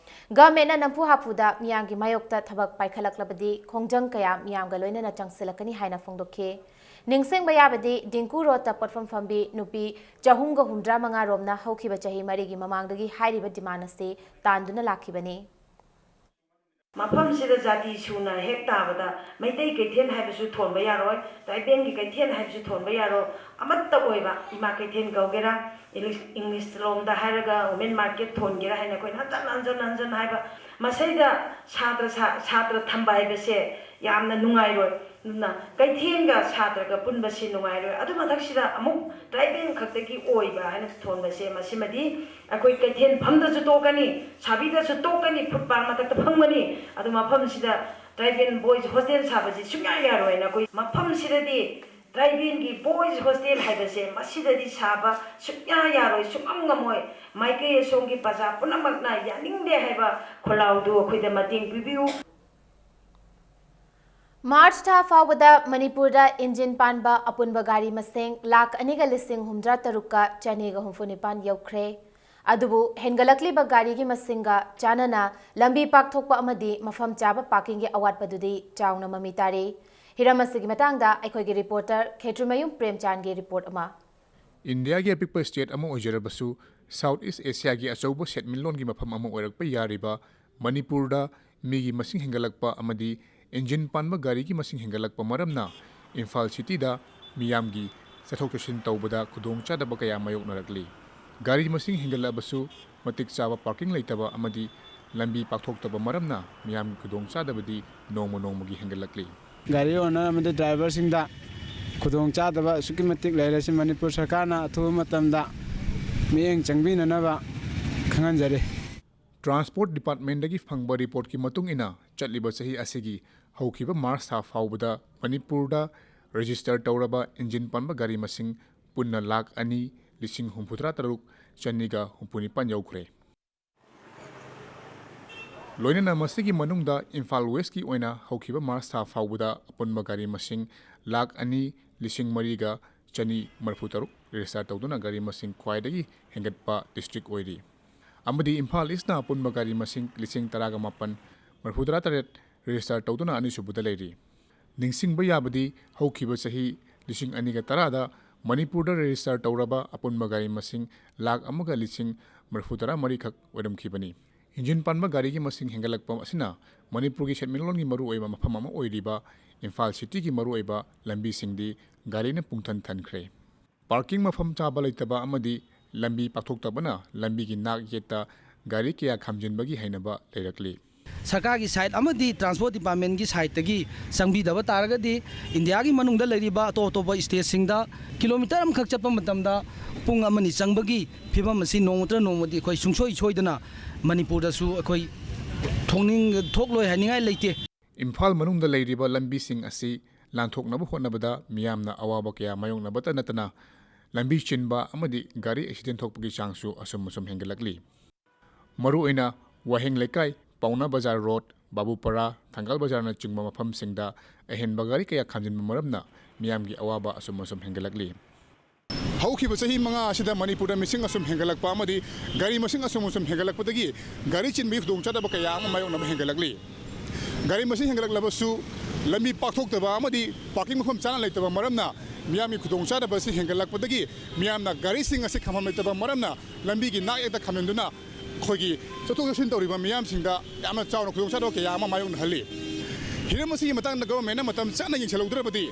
ꯒꯚꯔꯟꯃꯦꯟꯠꯅ ꯅꯝꯐꯨ ꯍꯥꯐꯨꯗ ꯃꯤꯌꯥꯝꯒꯤ ꯃꯥꯌꯣꯛꯇ ꯊꯕꯛ ꯄꯥꯏꯈꯠꯂꯛꯂꯕꯗꯤ ꯈꯣꯡꯖꯪ ꯀꯌꯥ ꯃꯤꯌꯥꯝꯒ ꯂꯣꯏꯅꯅ ꯆꯪꯁꯤꯜꯂꯛꯀꯅꯤ ꯍꯥꯏꯅ ꯐꯣꯡꯗꯣꯛꯈꯤ꯫ ꯅꯤꯡꯁꯤꯡꯕ ꯌꯥꯕꯗꯤ ꯗꯤꯡꯀꯨ ꯔꯣꯗꯇ ꯄꯣꯠꯐꯝ ꯐꯝꯕꯤ ꯅꯨꯄꯤ ꯆꯍꯨꯝꯒ ꯍꯨꯝꯗ꯭ꯔꯥ ꯃꯉꯥ ꯔꯣꯝꯅ ꯍꯧꯈꯤꯕ ꯆꯍꯤ ꯃꯔꯤꯒꯤ ꯃꯃꯥꯡꯗꯒꯤ ꯍꯥꯏꯔꯤꯕ ꯗꯤꯃꯥꯟ ꯑꯁꯤ ꯇꯥꯟꯗꯨꯅ ꯂꯥꯛꯈꯤꯕꯅꯤ꯫ ꯃꯐꯝꯁꯤꯗ ꯖꯥꯇꯤ ꯁꯨꯅ ꯍꯦꯛ ꯇꯥꯕꯗ ꯃꯩꯇꯩ ꯀꯩꯊꯦꯜ ꯍꯥꯏꯕꯁꯨ ꯊꯣꯟꯕ ꯌꯥꯔꯣꯏ, ꯇ꯭ꯔꯥꯏꯕꯦꯜꯒꯤ ꯀꯩꯊꯦꯜ ꯍꯥꯏꯕꯁꯨ ꯊꯣꯟꯕ ꯌꯥꯔꯣꯏ, ꯑꯃꯠꯇ ꯑꯣꯏꯕ ꯏꯃꯥ ꯀꯩꯊꯦꯜ ꯀꯧꯒꯦꯔꯥ, ꯏꯪꯂꯤꯁ, ꯏꯪꯂꯤꯁ ꯂꯣꯝꯗ ꯍꯥꯏꯔꯒ ꯋꯨꯃꯦꯟ ꯃꯥꯔꯀꯦꯠ ꯊꯣꯟꯒꯦꯔꯥ ꯍꯥꯏꯅ ꯑꯩꯈꯣꯏꯅ ꯍꯟꯖꯟ ꯍꯟꯖꯟ ꯍꯟꯖꯟ ꯍꯥꯏꯕ, ꯃꯁꯤꯗ ꯁꯥꯇ꯭ꯔ, ꯁꯥ-, ꯁꯥꯇ꯭ꯔ ꯊꯝꯕ ꯍꯥꯏꯕꯁꯦ ꯌꯥꯝꯅ ꯅꯨꯡꯉꯥꯏꯔꯣꯏ꯫ ꯑꯗꯨꯅ ꯀꯩꯊꯦꯜꯒ ꯁꯥꯇ꯭ꯔꯒ ꯄꯨꯟꯕꯁꯤ ꯅꯨꯡꯉꯥꯏꯔꯣꯏ꯫ ꯑꯗꯨ ꯃꯊꯛꯁꯤꯗ ꯑꯃꯨꯛ ꯇ꯭ꯔꯥꯏꯕꯦꯜ ꯈꯛꯇꯒꯤ ꯑꯣꯏꯕ ꯍꯥꯏꯅ ꯊꯣꯟꯕꯁꯦ, ꯃꯁꯤꯃꯗꯤ ꯑꯩꯈꯣꯏ ꯀꯩꯊꯦꯜ ꯐꯝꯗꯁꯨ ꯇꯣꯛꯀꯅꯤ, ꯁꯥꯕꯤꯗꯁꯨ ꯇꯣꯛꯀꯅꯤ, ꯐꯨꯠꯄꯥꯠ ꯃꯊꯛꯇ ꯐꯝꯒꯅꯤ꯫ ꯑꯗꯨ ꯃꯐꯝꯁꯤꯗ ꯇ꯭ꯔꯥꯏꯕꯦꯜ ꯕꯣꯏꯁ ꯍꯣꯁꯇꯦꯜ ꯁꯥꯕꯁꯤ ꯁꯨꯡꯌꯥ ꯌꯥꯔꯣꯏꯅ ꯑꯩꯈꯣꯏ ꯃꯐꯝꯁꯤꯗꯗꯤ ꯇ꯭ꯔꯥꯏꯕꯦꯜꯒꯤ ꯕꯣꯏꯁ ꯍꯣꯁꯇꯦꯜ ꯍꯥꯏꯕꯁꯦ ꯃꯁꯤꯗꯗꯤ ꯁꯥꯕ ꯁꯨꯡꯌꯥ ꯌꯥꯔꯣꯏ, ꯁꯨꯡꯉꯝ ꯉꯝꯃꯣꯏ꯫ ꯃꯥꯏꯀꯩ ꯑꯁꯣꯝꯒꯤ ꯄ꯭ꯔꯖꯥ ꯄꯨꯝꯅꯃꯛꯅ ꯌꯥꯅꯤꯡꯗꯦ ꯍꯥꯏꯕ ꯈꯣꯜꯂꯥꯎꯗꯨ ꯑꯩꯈꯣꯏꯗ ꯃꯇꯦꯡ ꯄꯤꯕꯤꯌꯨ꯫ ꯃꯥꯔꯆ ꯊꯥ ꯐꯥꯎꯕꯗ ꯃꯅꯤꯄꯨꯔꯗ ꯏꯟꯖꯤꯟ ꯄꯥꯟꯕ ꯑꯄꯨꯟꯕ ꯒꯥꯔꯤ ꯃꯁꯤꯡ ꯂꯥꯈ ꯑꯅꯤꯒ ꯂꯤꯁꯤꯡ ꯍꯨꯝꯗ꯭ꯔꯥ ꯇꯔꯨꯛꯀ ꯆꯅꯤꯒ ꯍꯨꯝꯐꯨ ꯅꯤꯄꯥꯟ ꯌꯧꯈ꯭ꯔꯦ꯫ ꯑꯗꯨꯕꯨ ꯍꯦꯟꯒꯠꯂꯛꯂꯤꯕ ꯒꯥꯔꯤꯒꯤ ꯃꯁꯤꯡꯒ ꯆꯥꯟꯅꯅ ꯂꯝꯕꯤ ꯄꯥꯛꯊꯣꯛꯄ ꯑꯃꯗꯤ ꯃꯐꯝ ꯆꯥꯕ ꯄꯥꯔꯀꯤꯡꯒꯤ ꯑꯋꯥꯠꯄꯗꯨꯗꯤ ꯆꯥꯎꯅ ꯃꯃꯤ ꯇꯥꯔꯤ꯫ ꯍꯤꯔꯝ ꯑꯁꯤꯒꯤ ꯃꯇꯥꯡꯗ ꯑꯩꯈꯣꯏꯒꯤ ꯔꯤꯄꯣꯔꯇꯔ ꯈꯦꯇ꯭ꯔꯤꯃꯌꯨꯝ ꯄ꯭ꯔꯦꯝꯆꯥꯟꯒꯤ ꯔꯤꯄꯣꯔꯠ ꯑꯃ꯫ ꯏꯟꯗꯤꯌꯥꯒꯤ ꯑꯄꯤꯛꯄ ꯁ꯭ꯇꯦꯠ ꯑꯃ ꯑꯣꯏꯖꯔꯕꯁꯨ, ꯁꯥꯎꯠ ꯏꯁ ꯑꯦꯁꯤꯌꯥꯒꯤ ꯑꯆꯧꯕ ꯁꯦꯟꯃꯤꯠꯂꯣꯟꯒꯤ ꯃꯐꯝ ꯑꯃ ꯑꯣꯏꯔꯛꯄ ꯌꯥꯔꯤꯕ ꯃꯅꯤꯄꯨꯔꯗ ꯃꯤꯒꯤ ꯃꯁꯤꯡ ꯍꯦꯟꯒꯠꯂꯛꯄ ꯑꯃꯗꯤ ꯏꯟꯖꯤꯟ ꯄꯥꯟꯕ ꯒꯥꯔꯤꯒꯤ ꯃꯁꯤꯡ ꯍꯦꯟꯒꯠꯂꯛꯄ ꯃꯔꯝꯅ ꯏꯝꯐꯥꯜ ꯁꯤꯇꯤꯗ ꯃꯤꯌꯥꯝꯒꯤ ꯆꯠꯊꯣꯛ ꯆꯠꯁꯤꯟ ꯇꯧꯕꯗ ꯈꯨꯗꯣꯡꯆꯥꯗꯕ ꯀꯌꯥ ꯃꯥꯌꯣꯛꯅꯔꯛꯂꯤ꯫ ꯒꯥꯔꯤ ꯃꯁꯤꯡ ꯍꯦꯟꯒꯠꯂꯛꯂꯕꯁꯨ ꯃꯇꯤꯛ ꯆꯥꯕ ꯄꯥꯔꯀꯤꯡ ꯂꯩꯇꯕ ꯑꯃꯗꯤ ꯂꯝꯕꯤ ꯄꯥꯛꯊꯣꯛꯇꯕ ꯃꯔꯝꯅ ꯃꯤꯌꯥꯝꯒꯤ ꯈꯨꯗꯣꯡꯆꯥꯗꯕꯗꯤ ꯅꯣꯡꯃ ꯅꯣꯡꯃꯒꯤ ꯍꯦꯟꯒꯠꯂꯛꯂꯤ꯫ ꯒꯥꯔꯤ ꯑꯣꯅꯔ ꯑꯃꯗꯤ ꯗ꯭ꯔꯥꯏꯚꯔꯁꯤꯡꯗ ꯈꯨꯗꯣꯡꯆꯥꯗꯕ ꯑꯁꯨꯛꯀꯤ ꯃꯇꯤꯛ ꯂꯩꯔꯦ꯫ ꯁꯤ ꯃꯅꯤꯄꯨꯔ ꯁꯔꯀꯥꯔꯅ ꯑꯊꯨꯕ ꯃꯇꯝꯗ ꯃꯤꯠꯌꯦꯡ ꯆꯪꯕꯤꯅꯅꯕ ꯈꯪꯍꯟꯖꯔꯤ꯫ ꯇ꯭ꯔꯥꯟꯁꯄꯣꯔꯠ ꯗꯤꯄꯥꯔꯠꯃꯦꯟꯗꯒꯤ ꯐꯪꯕ ꯔꯤꯄꯣꯔꯠꯀꯤ ꯃꯇꯨꯡ ꯏꯟꯅ, ꯆꯠꯂꯤꯕ ꯆꯍꯤ ꯑꯁꯤꯒꯤ ꯍꯧꯈꯤꯕ ꯃꯥꯔꯆ ꯊꯥ ꯐꯥꯎꯕꯗ ꯃꯅꯤꯄꯨꯔꯗ ꯔꯦꯖꯤꯁꯇꯔ ꯇꯧꯔꯕ ꯏꯟꯖꯤꯟ ꯄꯥꯟꯕ ꯒꯥꯔꯤ ꯃꯁꯤꯡ ꯄꯨꯟꯅ ꯂꯥꯈ ꯑꯅꯤ ꯂꯤꯁꯤꯡ ꯍꯨꯝꯐꯨꯇꯔꯥ ꯇꯔꯨꯛ ꯆꯅꯤꯒ ꯍꯨꯝꯐꯨ ꯅꯤꯄꯥꯟ ꯌꯧꯈ꯭ꯔꯦ꯫ ꯂꯣꯏꯅꯅ ꯃꯁꯤꯒꯤ ꯃꯅꯨꯡꯗ ꯏꯝꯐꯥꯜ ꯋꯦꯁꯀꯤ ꯑꯣꯏꯅ ꯍꯧꯈꯤꯕ ꯃꯥꯔꯆ ꯊꯥ ꯐꯥꯎꯕꯗ ꯑꯄꯨꯟꯕ ꯒꯥꯔꯤ ꯃꯁꯤꯡ ꯂꯥꯈ ꯑꯅꯤ ꯂꯤꯁꯤꯡ ꯃꯔꯤꯒ ꯆꯅꯤ ꯃꯔꯤꯐꯨ ꯇꯔꯨꯛ ꯔꯦꯖꯤꯁꯇꯔ ꯇꯧꯗꯨꯅ ꯒꯥꯔꯤ ꯃꯁꯤꯡ ꯈ꯭ꯋꯥꯏꯗꯒꯤ ꯍꯦꯟꯒꯠꯄ ꯗꯤꯁꯇ꯭ꯔꯤꯛ ꯑꯣꯏꯔꯤ꯫ ꯑꯃꯗꯤ ꯏꯝꯐꯥꯜ ꯏꯁꯅ ꯑꯄꯨꯟꯕ ꯒꯥꯔꯤ ꯃꯁꯤꯡ ꯂꯤꯁꯤꯡ ꯇꯔꯥꯒ ꯃꯥꯄꯟ ꯃꯔꯤꯐꯨꯇꯔꯥ ꯇꯔꯦꯠ ꯔꯦꯖꯤꯁꯇꯔ ꯇꯧꯗꯨꯅ ꯑꯅꯤꯁꯨꯕꯗ ꯂꯩꯔꯤ꯫ ꯅꯤꯡꯁꯤꯡꯕ ꯌꯥꯕꯗꯤ, ꯍꯧꯈꯤꯕ ꯆꯍꯤ ꯂꯤꯁꯤꯡ ꯑꯅꯤꯒ ꯇꯔꯥꯗ ꯃꯅꯤꯄꯨꯔꯗ ꯔꯦꯖꯤꯁꯇꯔ ꯇꯧꯔꯕ ꯑꯄꯨꯟꯕ ꯒꯥꯔꯤ ꯃꯁꯤꯡ ꯂꯥꯈ ꯑꯃꯒ ꯂꯤꯁꯤꯡ ꯃꯔꯤꯐꯨꯇꯔꯥ ꯃꯔꯤꯈꯛ ꯑꯣꯏꯔꯝꯈꯤꯕꯅꯤ꯫ ꯏꯟꯖꯤꯟ ꯄꯥꯟꯕ ꯒꯥꯔꯤꯒꯤ ꯃꯁꯤꯡ ꯍꯦꯟꯒꯠꯂꯛꯄ ꯑꯁꯤꯅ ꯃꯅꯤꯄꯨꯔꯒꯤ ꯁꯦꯟꯃꯤꯠꯂꯣꯟꯒꯤ ꯃꯔꯨꯑꯣꯏꯕ ꯃꯐꯝ ꯑꯃ ꯑꯣꯏꯔꯤꯕ ꯏꯝꯐꯥꯜ ꯁꯤꯇꯤꯒꯤ ꯃꯔꯨꯑꯣꯏꯕ ꯂꯝꯕꯤꯁꯤꯡꯗꯤ ꯒꯥꯔꯤꯅ ꯄꯨꯡꯊꯟ ꯊꯟꯈ꯭ꯔꯦ꯫ ꯄꯥꯔꯀꯤꯡ ꯃꯐꯝ ꯆꯥꯕ ꯂꯩꯇꯕ ꯑꯃꯗꯤ ꯂꯝꯕꯤ ꯄꯥꯛꯊꯣꯛꯇꯕꯅ ꯂꯝꯕꯤꯒꯤ ꯅꯥꯛ ꯌꯦꯠꯇ ꯒꯥꯔꯤ ꯀꯌꯥ ꯈꯥꯝꯖꯤꯟꯕꯒꯤ ꯍꯩꯅꯕ ꯂꯩꯔꯛꯂꯤ꯫ ꯁꯔꯀꯥꯔꯒꯤ ꯁꯥꯏꯠ ꯑꯃꯗꯤ ꯇ꯭ꯔꯥꯟꯁꯄꯣꯔꯠ ꯗꯤꯄꯥꯔꯠꯃꯦꯟꯒꯤ ꯁꯥꯏꯠꯇꯒꯤ ꯆꯪꯕꯤꯗꯕ ꯇꯥꯔꯒꯗꯤ, ꯏꯟꯗꯤꯌꯥꯒꯤ ꯃꯅꯨꯡꯗ ꯂꯩꯔꯤꯕ ꯑꯇꯣꯞ ꯑꯇꯣꯞꯄ ꯁ꯭ꯇꯦꯠꯁꯤꯡꯗ ꯀꯤꯂꯣꯃꯤꯇꯔ ꯑꯃꯈꯛ ꯆꯠꯄ ꯃꯇꯝꯗ ꯄꯨꯡ ꯑꯃꯅꯤ ꯆꯪꯕꯒꯤ ꯐꯤꯕꯝ ꯑꯁꯤ ꯅꯣꯡꯃꯇ ꯅꯣꯡꯃꯗꯤ ꯑꯩꯈꯣꯏ ꯁꯨꯡꯁꯣꯏ ꯁꯣꯏꯗꯅ ꯃꯅꯤꯄꯨꯔꯗꯁꯨ ꯑꯩꯈꯣꯏ ꯊꯣꯛꯅꯤꯡ-, ꯊꯣꯛꯂꯣꯏ ꯍꯥꯏꯅꯤꯡꯉꯥꯏ ꯂꯩꯇꯦ꯫ ꯏꯝꯐꯥꯜ ꯃꯅꯨꯡꯗ ꯂꯩꯔꯤꯕ ꯂꯝꯕꯤꯁꯤꯡ ꯑꯁꯤ ꯂꯥꯟꯊꯣꯛꯅꯕ ꯍꯣꯠꯅꯕꯗ ꯃꯤꯌꯥꯝꯅ ꯑꯋꯥꯕ ꯀꯌꯥ ꯃꯥꯌꯣꯛꯅꯕꯇ ꯅꯠꯇꯅ, ꯂꯝꯕꯤ ꯆꯤꯟꯕ ꯑꯃꯗꯤ ꯒꯥꯔꯤ ꯑꯦꯛꯁꯤꯗꯦꯟ ꯊꯣꯛꯄꯒꯤ ꯆꯥꯡꯁꯨ ꯑꯁꯨꯝ ꯑꯁꯨꯝ ꯍꯦꯟꯒꯠꯂꯛꯂꯤ꯫ ꯃꯔꯨꯑꯣꯏꯅ ꯋꯥꯍꯦꯡ ꯂꯩꯀꯥꯏ, ꯄꯥꯎꯅꯥ ꯕꯖꯥꯔ ꯔꯣꯗ, ꯕꯥꯕꯨꯄꯥꯔꯥ, ꯊꯪꯒꯥꯜ ꯕꯖꯥꯔꯅꯆꯤꯡꯕ ꯃꯐꯝꯁꯤꯡꯗ ꯑꯍꯦꯟꯕ ꯒꯥꯔꯤ ꯀꯌꯥ ꯈꯥꯝꯖꯤꯟꯕ ꯃꯔꯝꯅ ꯃꯤꯌꯥꯝꯒꯤ ꯑꯋꯥꯕ ꯑꯁꯨꯝ ꯑꯁꯨꯝ ꯍꯦꯟꯒꯠꯂꯛꯂꯤ꯫ ꯍꯧꯈꯤꯕ ꯆꯍꯤ ꯃꯉꯥ ꯑꯁꯤꯗ ꯃꯅꯤꯄꯨꯔꯗ ꯃꯤꯁꯤꯡ ꯑꯁꯨꯝ ꯍꯦꯟꯒꯠꯂꯛꯄ ꯑꯃꯗꯤ ꯒꯥꯔꯤ ꯃꯁꯤꯡ ꯑꯁꯨꯝ ꯑꯁꯨꯝ ꯍꯦꯟꯒꯠꯂꯛꯄꯗꯒꯤ ꯒꯥꯔꯤ ꯆꯤꯟꯕꯒꯤ ꯈꯨꯗꯣꯡꯆꯥꯗꯕ ꯀꯌꯥ ꯑꯃ ꯃꯥꯌꯣꯛꯅꯕ ꯍꯦꯟꯒꯠꯂꯛꯂꯤ꯫ ꯒꯥꯔꯤ ꯃꯁꯤꯡ ꯍꯦꯟꯒꯠꯂꯛꯂꯕꯁꯨ ꯂꯝꯕꯤ ꯄꯥꯛꯊꯣꯛꯇꯕ ꯑꯃꯗꯤ ꯄꯥꯔꯀꯤꯡ ꯃꯐꯝ ꯆꯥꯅ ꯂꯩꯇꯕ ꯃꯔꯝꯅ ꯃꯤꯌꯥꯝꯒꯤ ꯈꯨꯗꯣꯡꯆꯥꯗꯕ ꯑꯁꯤ ꯍꯦꯟꯒꯠꯂꯛꯄꯗꯒꯤ ꯃꯤꯌꯥꯝꯅ ꯒꯥꯔꯤꯁꯤꯡ ꯑꯁꯤ ꯈꯥꯝꯐꯝ ꯂꯩꯇꯕ ꯃꯔꯝꯅ ꯂꯝꯕꯤꯒꯤ ꯅꯥꯛ ꯌꯦꯠꯇ ꯈꯥꯝꯖꯤꯟꯗꯨꯅ ꯑꯩꯈꯣꯏꯒꯤ ꯆꯠꯊꯣꯛ ꯆꯠꯁꯤꯟ ꯇꯧꯔꯤꯕ ꯃꯤꯌꯥꯝꯁꯤꯡꯗ ꯌꯥꯝꯅ ꯆꯥꯎꯅ ꯈꯨꯗꯣꯡꯆꯥꯗꯕ ꯀꯌꯥ ꯑꯃ ꯃꯥꯌꯣꯛꯅꯍꯜꯂꯤ꯫ ꯍꯤꯔꯝ ꯑꯁꯤꯒꯤ ꯃꯇꯥꯡꯗ ꯒꯣꯚꯔꯟꯃꯦꯟꯠꯅ ꯃꯇꯝ ꯆꯥꯅ ꯌꯦꯡꯁꯤꯜꯍꯧꯗ꯭ꯔꯕꯗꯤ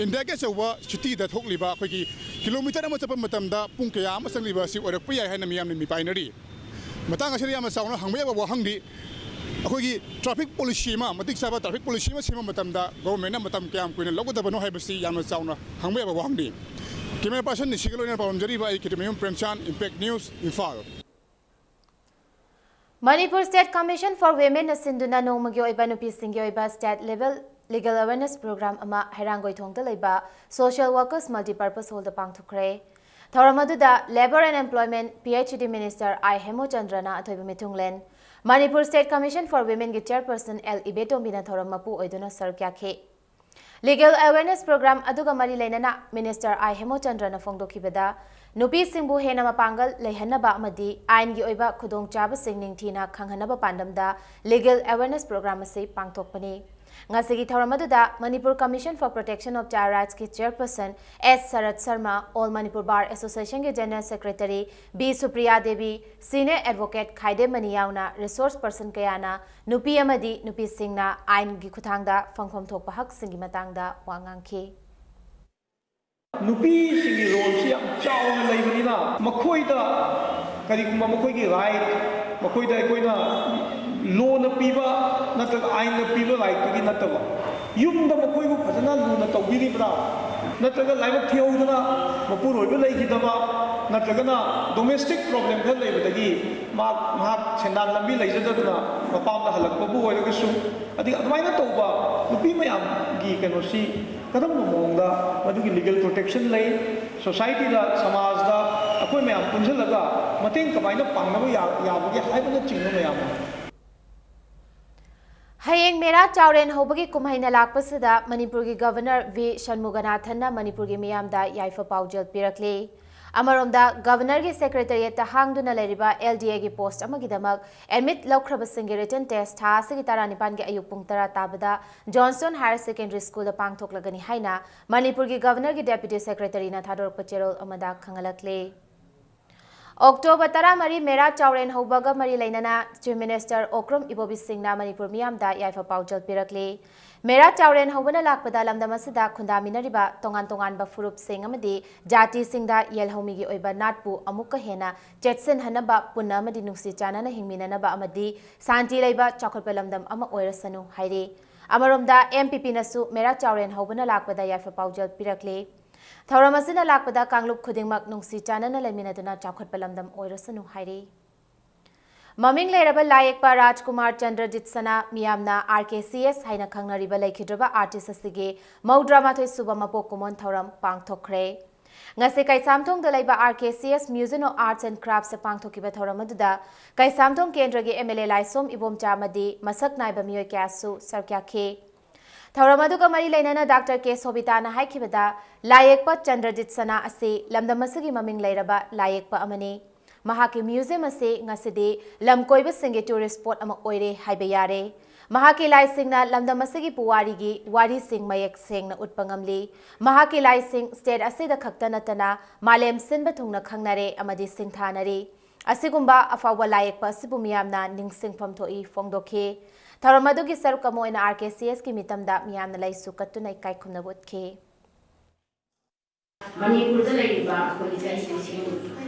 ꯏꯟꯗꯤꯌꯥꯒꯤ ꯑꯆꯧꯕ ꯁꯤꯇꯤꯗ ꯊꯣꯛꯂꯤꯕ ꯑꯩꯈꯣꯏꯒꯤ ꯀꯤꯂꯣꯃꯤꯇꯔ ꯑꯃ ꯆꯠꯄ ꯃꯇꯝꯗ ꯄꯨꯡ ꯀꯌꯥ ꯑꯃ ꯆꯪꯂꯤꯕ ꯑꯁꯤ ꯑꯣꯏꯔꯛꯄ ꯌꯥꯏ ꯍꯥꯏꯅ ꯃꯤꯌꯥꯝꯅ ꯃꯤꯄꯥꯏꯅꯔꯤ꯫ ꯃꯇꯥꯡ ꯑꯁꯤꯗ ꯌꯥꯝꯅ ꯆꯥꯎꯅ ꯍꯪꯕ ꯌꯥꯕ ꯋꯥꯍꯪꯗꯤ ꯑꯩꯈꯣꯏꯒꯤ ꯇ꯭ꯔꯥꯐꯤꯛ ꯄꯣꯂꯤꯁꯤ ꯑꯃ, ꯃꯇꯤꯛ ꯆꯥꯕ ꯇ꯭ꯔꯥꯐꯤꯛ ꯄꯣꯂꯤꯁꯤ ꯑꯃ ꯁꯦꯝꯕ ꯃꯇꯝꯗ ꯒꯣꯚꯔꯟꯃꯦꯟꯠꯅ ꯃꯇꯝ ꯀꯌꯥꯝ ꯀꯨꯏꯅ ꯂꯧꯒꯗꯕꯅꯣ ꯍꯥꯏꯕꯁꯤ ꯌꯥꯝꯅ ꯆꯥꯎꯅ ꯍꯪꯕ ꯌꯥꯕ ꯋꯥꯍꯪꯅꯤ꯫ ꯀꯦꯃꯦꯔꯥ ꯄꯥꯔꯁꯟ ꯅꯤꯁꯤꯒ ꯂꯣꯏꯅꯅ ꯄꯥꯎꯗꯝꯖꯔꯤꯕ ꯑꯩ Ketamayum Premchand, impact news, Imphal. Manipur state commission for ꯋꯤꯃꯦꯟꯅ ꯁꯤꯟꯗꯨꯅ ꯅꯣꯡꯃꯒꯤ ꯑꯣꯏꯕ ꯅꯨꯄꯤꯁꯤꯡꯒꯤ ꯑꯣꯏꯕ state level legal awareness program ꯑꯃ ꯍꯩꯔꯥꯡꯒꯣꯏꯊꯣꯡꯗ ꯂꯩꯕ ꯁꯣꯁꯤꯌꯦꯜ ꯋꯥꯔꯀꯔꯁ ꯃꯜꯇꯤꯄꯔꯄꯁ ꯍꯣꯜꯗ ꯄꯥꯡꯊꯣꯛꯈ꯭ꯔꯦ꯫ ꯊꯧꯔꯝ ꯑꯗꯨꯗ labour and employment, P H E D minister I ꯍꯦꯃꯣꯆꯟꯗ꯭ꯔꯅ ꯑꯊꯣꯏꯕ ꯃꯤꯊꯨꯡꯂꯦꯟ, ꯃꯅꯤꯄꯨꯔ ꯁ꯭ꯇꯦꯠ ꯀꯃꯤꯁꯟ ꯐꯣꯔ ꯋꯤꯃꯦꯟꯒꯤ ꯆꯦꯌꯔꯄꯔꯁꯟ ꯑꯦꯜ ꯏꯕꯦꯇꯣꯝꯕꯤꯅ ꯊꯧꯔꯝ ꯃꯄꯨ ꯑꯣꯏꯗꯨꯅ ꯁꯔꯨꯛ ꯌꯥꯈꯤ꯫ ꯂꯤꯒꯦꯜ ꯑꯦꯋꯦꯔꯅꯦꯁ ꯄ꯭ꯔꯣꯒ꯭ꯔꯥꯝ ꯑꯗꯨꯒ ꯃꯔꯤ ꯂꯩꯅꯅ ꯃꯤꯅꯤꯁꯇꯔ ꯑꯥꯏ ꯍꯦꯃꯣꯆꯟꯗ꯭ꯔꯅ ꯐꯣꯡꯗꯣꯛꯈꯤꯕꯗ, ꯅꯨꯄꯤꯁꯤꯡꯕꯨ ꯍꯦꯟꯅ ꯃꯄꯥꯡꯒꯜ ꯂꯩꯍꯟꯅꯕ ꯑꯃꯗꯤ ꯑꯥꯏꯟꯒꯤ ꯑꯣꯏꯕ ꯈꯨꯗꯣꯡꯆꯥꯕꯁꯤꯡ ꯅꯤꯡꯊꯤꯅ ꯈꯪꯍꯟꯅꯕ ꯄꯥꯟꯗꯝꯗ ꯂꯤꯒꯦꯜ ꯑꯦꯋꯦꯔꯅꯦꯁ ꯄ꯭ꯔꯣꯒ꯭ꯔꯥꯝ ꯑꯁꯤ ꯄꯥꯡꯊꯣꯛꯄꯅꯤ꯫ ꯉꯁꯤꯒꯤ ꯊꯧꯔꯝ ꯑꯗꯨꯗ Manipur commission for protection of child ꯔꯥꯏꯠꯁꯀꯤ chairperson S Sarat Sharma, all Manipur bar ꯑꯦꯁꯣꯁꯤꯌꯦꯁꯟꯒꯤ general secretary B Supriya Devi, senior advocate ꯈꯥꯏꯗꯦꯝꯃꯅꯤ ꯌꯥꯎꯅ ꯔꯤꯁꯣꯔꯁ ꯄꯔꯁꯟ ꯀꯌꯥꯅ ꯅꯨꯄꯤ ꯑꯃꯗꯤ ꯅꯨꯄꯤꯁꯤꯡꯅ ꯑꯥꯏꯟꯒꯤ ꯈꯨꯠꯊꯥꯡꯗ ꯐꯪꯐꯝ ꯊꯣꯛꯄ ꯍꯛꯁꯤꯡꯒꯤ ꯃꯇꯥꯡꯗ ꯋꯥ ꯉꯥꯡꯈꯤ꯫ ꯅꯨꯄꯤꯁꯤꯡꯒꯤ ꯔꯣꯜꯁꯤ ꯌꯥꯝ ꯆꯥꯎꯅ ꯂꯩꯕꯅꯤꯅ, ꯃꯈꯣꯏꯗ ꯀꯔꯤꯒꯨꯝꯕ ꯃꯈꯣꯏꯒꯤ ꯔꯥꯏꯠ, ꯃꯈꯣꯏꯗ ꯑꯩꯈꯣꯏꯅ ꯂꯣꯅ ꯄꯤꯕ ꯅꯠꯇ꯭ꯔꯒ ꯑꯥꯏꯟꯅ ꯄꯤꯕ ꯔꯥꯏꯠꯇꯨꯒꯤ ꯅꯠꯇꯕ, ꯌꯨꯝꯗ ꯃꯈꯣꯏꯕꯨ ꯐꯖꯅ ꯂꯨꯅ ꯇꯧꯕꯤꯔꯤꯕ꯭ꯔꯥ, ꯅꯠꯇ꯭ꯔꯒ ꯂꯥꯏꯕꯛ ꯊꯤꯍꯧꯗꯅ ꯃꯄꯨꯔꯣꯏꯕ ꯂꯩꯈꯤꯗꯕ, ꯅꯠꯇ꯭ꯔꯒꯅ ꯗꯣꯃꯦꯁꯇꯤꯛ ꯄ꯭ꯔꯣꯕ꯭ꯂꯦꯝ ꯈꯔ ꯂꯩꯕꯗꯒꯤ ꯃꯍꯥꯛ, ꯃꯍꯥꯛ ꯁꯦꯟꯗꯥꯟ ꯂꯝꯕꯤ ꯂꯩꯖꯗꯗꯅ ꯃꯄꯥꯝꯗ ꯍꯜꯂꯛꯄꯕꯨ ꯑꯣꯏꯔꯒꯁꯨ, ꯑꯗꯒꯤ ꯑꯗꯨꯃꯥꯏꯅ ꯇꯧꯕ ꯅꯨꯄꯤ ꯃꯌꯥꯝꯒꯤ ꯀꯩꯅꯣꯁꯤ ꯀꯔꯝꯕ ꯃꯑꯣꯡꯗ ꯃꯗꯨꯒꯤ ꯂꯤꯒꯦꯜ ꯄ꯭ꯔꯣꯇꯦꯛꯁꯟ ꯂꯩ, ꯁꯣꯁꯥꯏꯇꯤꯗ, ꯁꯃꯥꯖꯗ ꯑꯩꯈꯣꯏ ꯃꯌꯥꯝ ꯄꯨꯟꯁꯤꯜꯂꯒ ꯃꯇꯦꯡ ꯀꯃꯥꯏꯅ ꯄꯥꯡꯅꯕ ꯌꯥ-, ꯌꯥꯕꯒꯦ ꯍꯥꯏꯕꯅꯆꯤꯡꯕ ꯃꯌꯥꯝ ꯑꯃ꯫ ꯍꯌꯦꯡ ꯃꯦꯔꯥ ꯆꯥꯎꯔꯦꯟ ꯍꯧꯕꯒꯤ ꯀꯨꯝꯍꯩꯅ ꯂꯥꯛꯄꯁꯤꯗ ꯃꯅꯤꯄꯨꯔꯒꯤ ꯒꯕꯔꯅꯔ ꯚꯤ ꯁꯟꯃꯨꯒꯅꯥꯊꯟꯅ ꯃꯅꯤꯄꯨꯔꯒꯤ ꯃꯤꯌꯥꯝꯗ ꯌꯥꯏꯐ ꯄꯥꯎꯖꯦꯜ ꯄꯤꯔꯛꯂꯤ꯫ ꯑꯃꯔꯣꯝꯗ ꯒꯕꯔꯅꯔꯒꯤ ꯁꯦꯀ꯭ꯔꯦꯇꯔꯤꯌꯦꯠꯇ ꯍꯥꯡꯗꯨꯅ ꯂꯩꯔꯤꯕ ꯑꯦꯜ ꯗꯤ ꯑꯦꯒꯤ ꯄꯣꯁꯠ ꯑꯃꯒꯤꯗꯃꯛ ꯑꯦꯗꯃꯤꯠ ꯂꯧꯈ꯭ꯔꯕꯁꯤꯡꯒꯤ ꯔꯤꯇꯟ ꯇꯦꯁꯠ ꯊꯥ ꯑꯁꯤꯒꯤ ꯇꯔꯥꯅꯤꯄꯥꯟꯒꯤ ꯑꯌꯨꯛ ꯄꯨꯡ ꯇꯔꯥ ꯇꯥꯕꯗ ꯖꯣꯟꯁꯇꯣꯟ ꯍꯥꯌꯔ ꯁꯦꯀꯦꯟꯗꯔꯤ ꯁ꯭ꯀꯨꯜꯗ ꯄꯥꯡꯊꯣꯛꯂꯒꯅꯤ ꯍꯥꯏꯅ ꯃꯅꯤꯄꯨꯔꯒꯤ ꯒꯕꯔꯅꯔꯒꯤ ꯗꯦꯄ꯭ꯌꯨꯇꯤ ꯁꯦꯀ꯭ꯔꯦꯇꯔꯤꯅ ꯊꯥꯗꯣꯔꯛꯄ ꯆꯦꯔꯣꯜ ꯑꯃꯗ ꯈꯪꯍꯜꯂꯛꯂꯤ꯫ ꯑꯣꯛꯇꯣꯕꯔ ꯇꯔꯥꯃꯔꯤ ꯃꯦꯔꯥ ꯆꯥꯎꯔꯦꯟ ꯍꯧꯕꯒ ꯃꯔꯤ ꯂꯩꯅꯅ ꯆꯤꯐ ꯃꯤꯅꯤꯁꯇꯔ ꯑꯣꯀ꯭ꯔꯨꯝ ꯏꯕꯣꯕꯤ ꯁꯤꯡꯅ ꯃꯅꯤꯄꯨꯔ ꯃꯤꯌꯥꯝꯗ ꯌꯥꯏꯐ ꯄꯥꯎꯖꯦꯜ ꯄꯤꯔꯛꯂꯤ꯫ ꯃꯦꯔꯥ ꯆꯥꯎꯔꯦꯟ ꯍꯧꯕꯅ ꯂꯥꯛꯄꯗ ꯂꯝꯗꯝ ꯑꯁꯤꯗ ꯈꯨꯟꯗꯥꯃꯤꯟꯅꯔꯤꯕ ꯇꯣꯉꯥꯟ ꯇꯣꯉꯥꯟꯕ ꯐꯨꯔꯨꯞꯁꯤꯡ ꯑꯃꯗꯤ ꯖꯥꯇꯤꯁꯤꯡꯗ ꯌꯦꯜꯍꯧꯃꯤꯒꯤ ꯑꯣꯏꯕ ꯅꯥꯠꯄꯨ ꯑꯃꯨꯛꯀ ꯍꯦꯟꯅ ꯆꯦꯠꯁꯤꯟꯍꯟꯅꯕ, ꯄꯨꯟꯅ ꯑꯃꯗꯤ ꯅꯨꯡꯁꯤ ꯆꯥꯟꯅꯅ ꯍꯤꯡꯃꯤꯟꯅꯅꯕ ꯑꯃꯗꯤ ꯁꯥꯟꯇꯤ ꯂꯩꯕ ꯆꯥꯎꯈꯠꯄ ꯂꯝꯗꯝ ꯑꯃ ꯑꯣꯏꯔꯁꯅꯨ ꯍꯥꯏꯔꯤ꯫ ꯑꯃꯔꯣꯝꯗ ꯑꯦꯝ ꯄꯤ ꯄꯤꯅꯁꯨ ꯃꯦꯔꯥ ꯆꯥꯎꯔꯦꯟ ꯍꯧꯕꯅ ꯂꯥꯛꯄꯗ ꯌꯥꯏꯐ ꯄꯥꯎꯖꯦꯜ ꯄꯤꯔꯛꯂꯤ꯫ ꯊꯧꯔꯝ ꯑꯁꯤꯅ ꯂꯥꯛꯄꯗ ꯀꯥꯡꯂꯨꯞ ꯈꯨꯗꯤꯡꯃꯛ ꯅꯨꯡꯁꯤ ꯆꯥꯟꯅꯅ ꯂꯩꯃꯤꯟꯅꯗꯨꯅ ꯆꯥꯎꯈꯠꯄ ꯂꯝꯗꯝ ꯑꯣꯏꯔꯁꯅꯨ ꯍꯥꯏꯔꯤ꯫ ꯃꯃꯤꯡ ꯂꯩꯔꯕ ꯂꯥꯏꯌꯦꯛꯄ ꯔꯥꯖꯀꯨꯃꯥꯔ ꯆꯟꯗ꯭ꯔꯖꯤꯠ ꯁꯅꯥ ꯃꯤꯌꯥꯝꯅ ꯑꯥꯔ ꯀꯦ ꯁꯤ ꯑꯦꯁ ꯍꯥꯏꯅ ꯈꯪꯅꯔꯤꯕ ꯂꯩꯈꯤꯗ꯭ꯔꯕ ꯑꯥꯔꯇꯤꯁ ꯑꯁꯤꯒꯤ ꯃꯧꯗ꯭ꯔꯥ ꯃꯥꯊꯣꯏ ꯁꯨꯕ ꯃꯄꯣꯛ ꯀꯨꯝꯑꯣꯟ ꯊꯧꯔꯝ ꯄꯥꯡꯊꯣꯛꯈ꯭ꯔꯦ꯫ ꯉꯁꯤ ꯀꯩꯁꯥꯝꯊꯣꯡꯗ ꯂꯩꯕ R K C S Museum of Arts and Crafts ꯇ ꯄꯥꯡꯊꯣꯛꯈꯤꯕ ꯊꯧꯔꯝ ꯑꯗꯨꯗ ꯀꯩꯁꯥꯝꯊꯣꯡ ꯀꯦꯟꯗ꯭ꯔꯒꯤ ꯑꯦꯝ ꯑꯦꯜ ꯑꯦ ꯂꯥꯏꯁꯣꯝ ꯏꯕꯣꯝꯆꯥ ꯑꯃꯗꯤ ꯃꯁꯛ ꯅꯥꯏꯕ ꯃꯤꯑꯣꯏ ꯀꯌꯥꯁꯨ ꯁꯔꯨꯛ ꯌꯥꯈꯤ꯫ ꯊꯧꯔꯝ ꯑꯗꯨꯒ ꯃꯔꯤ ꯂꯩꯅꯅ ꯗꯥꯛꯇꯔ ꯀꯦ ꯁꯣꯕꯤꯇꯥꯅ ꯍꯥꯏꯈꯤꯕꯗ, ꯂꯥꯏꯌꯦꯛꯄ ꯆꯟꯗ꯭ꯔꯖꯤꯠ ꯁꯅꯥ ꯑꯁꯤ ꯂꯝꯗꯝ ꯑꯁꯤꯒꯤ ꯃꯃꯤꯡ ꯂꯩꯔꯕ ꯂꯥꯏꯌꯦꯛꯄ ꯑꯃꯅꯤ꯫ ꯃꯍꯥꯛꯀꯤ museum ꯑꯁꯤ ꯉꯁꯤꯗꯤ ꯂꯝꯀꯣꯏꯕꯁꯤꯡꯒꯤ tourist spot ꯑꯃ ꯑꯣꯏꯔꯦ ꯍꯥꯏꯕ ꯌꯥꯔꯦ꯫ ꯃꯍꯥꯛꯀꯤ ꯂꯥꯏꯁꯤꯡꯅ ꯂꯝꯗꯝ ꯑꯁꯤꯒꯤ ꯄꯨꯋꯥꯔꯤꯒꯤ ꯋꯥꯔꯤꯁꯤꯡ ꯃꯌꯦꯛ ꯁꯦꯡꯅ ꯎꯠꯄ ꯉꯝꯂꯤ꯫ ꯃꯍꯥꯛꯀꯤ ꯂꯥꯏꯁꯤꯡ state ꯑꯁꯤꯗ ꯈꯛꯇ ꯅꯠꯇꯅ ꯃꯥꯂꯦꯝ ꯁꯤꯟꯕ ꯊꯨꯡꯅ ꯈꯪꯅꯔꯦ ꯑꯃꯗꯤ ꯁꯤꯡꯊꯥꯅꯔꯤ꯫ ꯑꯁꯤꯒꯨꯝꯕ ꯑꯐꯥꯎꯕ ꯂꯥꯏꯌꯦꯛꯄ ꯑꯁꯤꯕꯨ ꯃꯤꯌꯥꯝꯅ ꯅꯤꯡꯁꯤꯡꯐꯝ ꯊꯣꯛꯏ ꯐꯣꯡꯗꯣꯛꯈꯤ꯫ ꯊꯧꯔꯝ ꯑꯗꯨꯒꯤ ꯁꯔꯨꯛ ꯑꯃ ꯑꯣꯏꯅ ꯑꯥꯔ ꯀꯦ ꯁꯤ ꯑꯦꯁꯀꯤ ꯃꯤꯇꯝꯗ ꯃꯤꯌꯥꯝꯅ ꯂꯩꯁꯨ ꯀꯠꯇꯨꯅ ꯏꯀꯥꯏ ꯈꯨꯝꯅꯕ ꯎꯠꯈꯤ꯫ ꯃꯅꯤꯄꯨꯔꯗ ꯂꯩꯔꯤꯕ ꯑꯩꯈꯣꯏꯒꯤ ꯆꯍꯤ ꯂꯤꯁꯤꯡ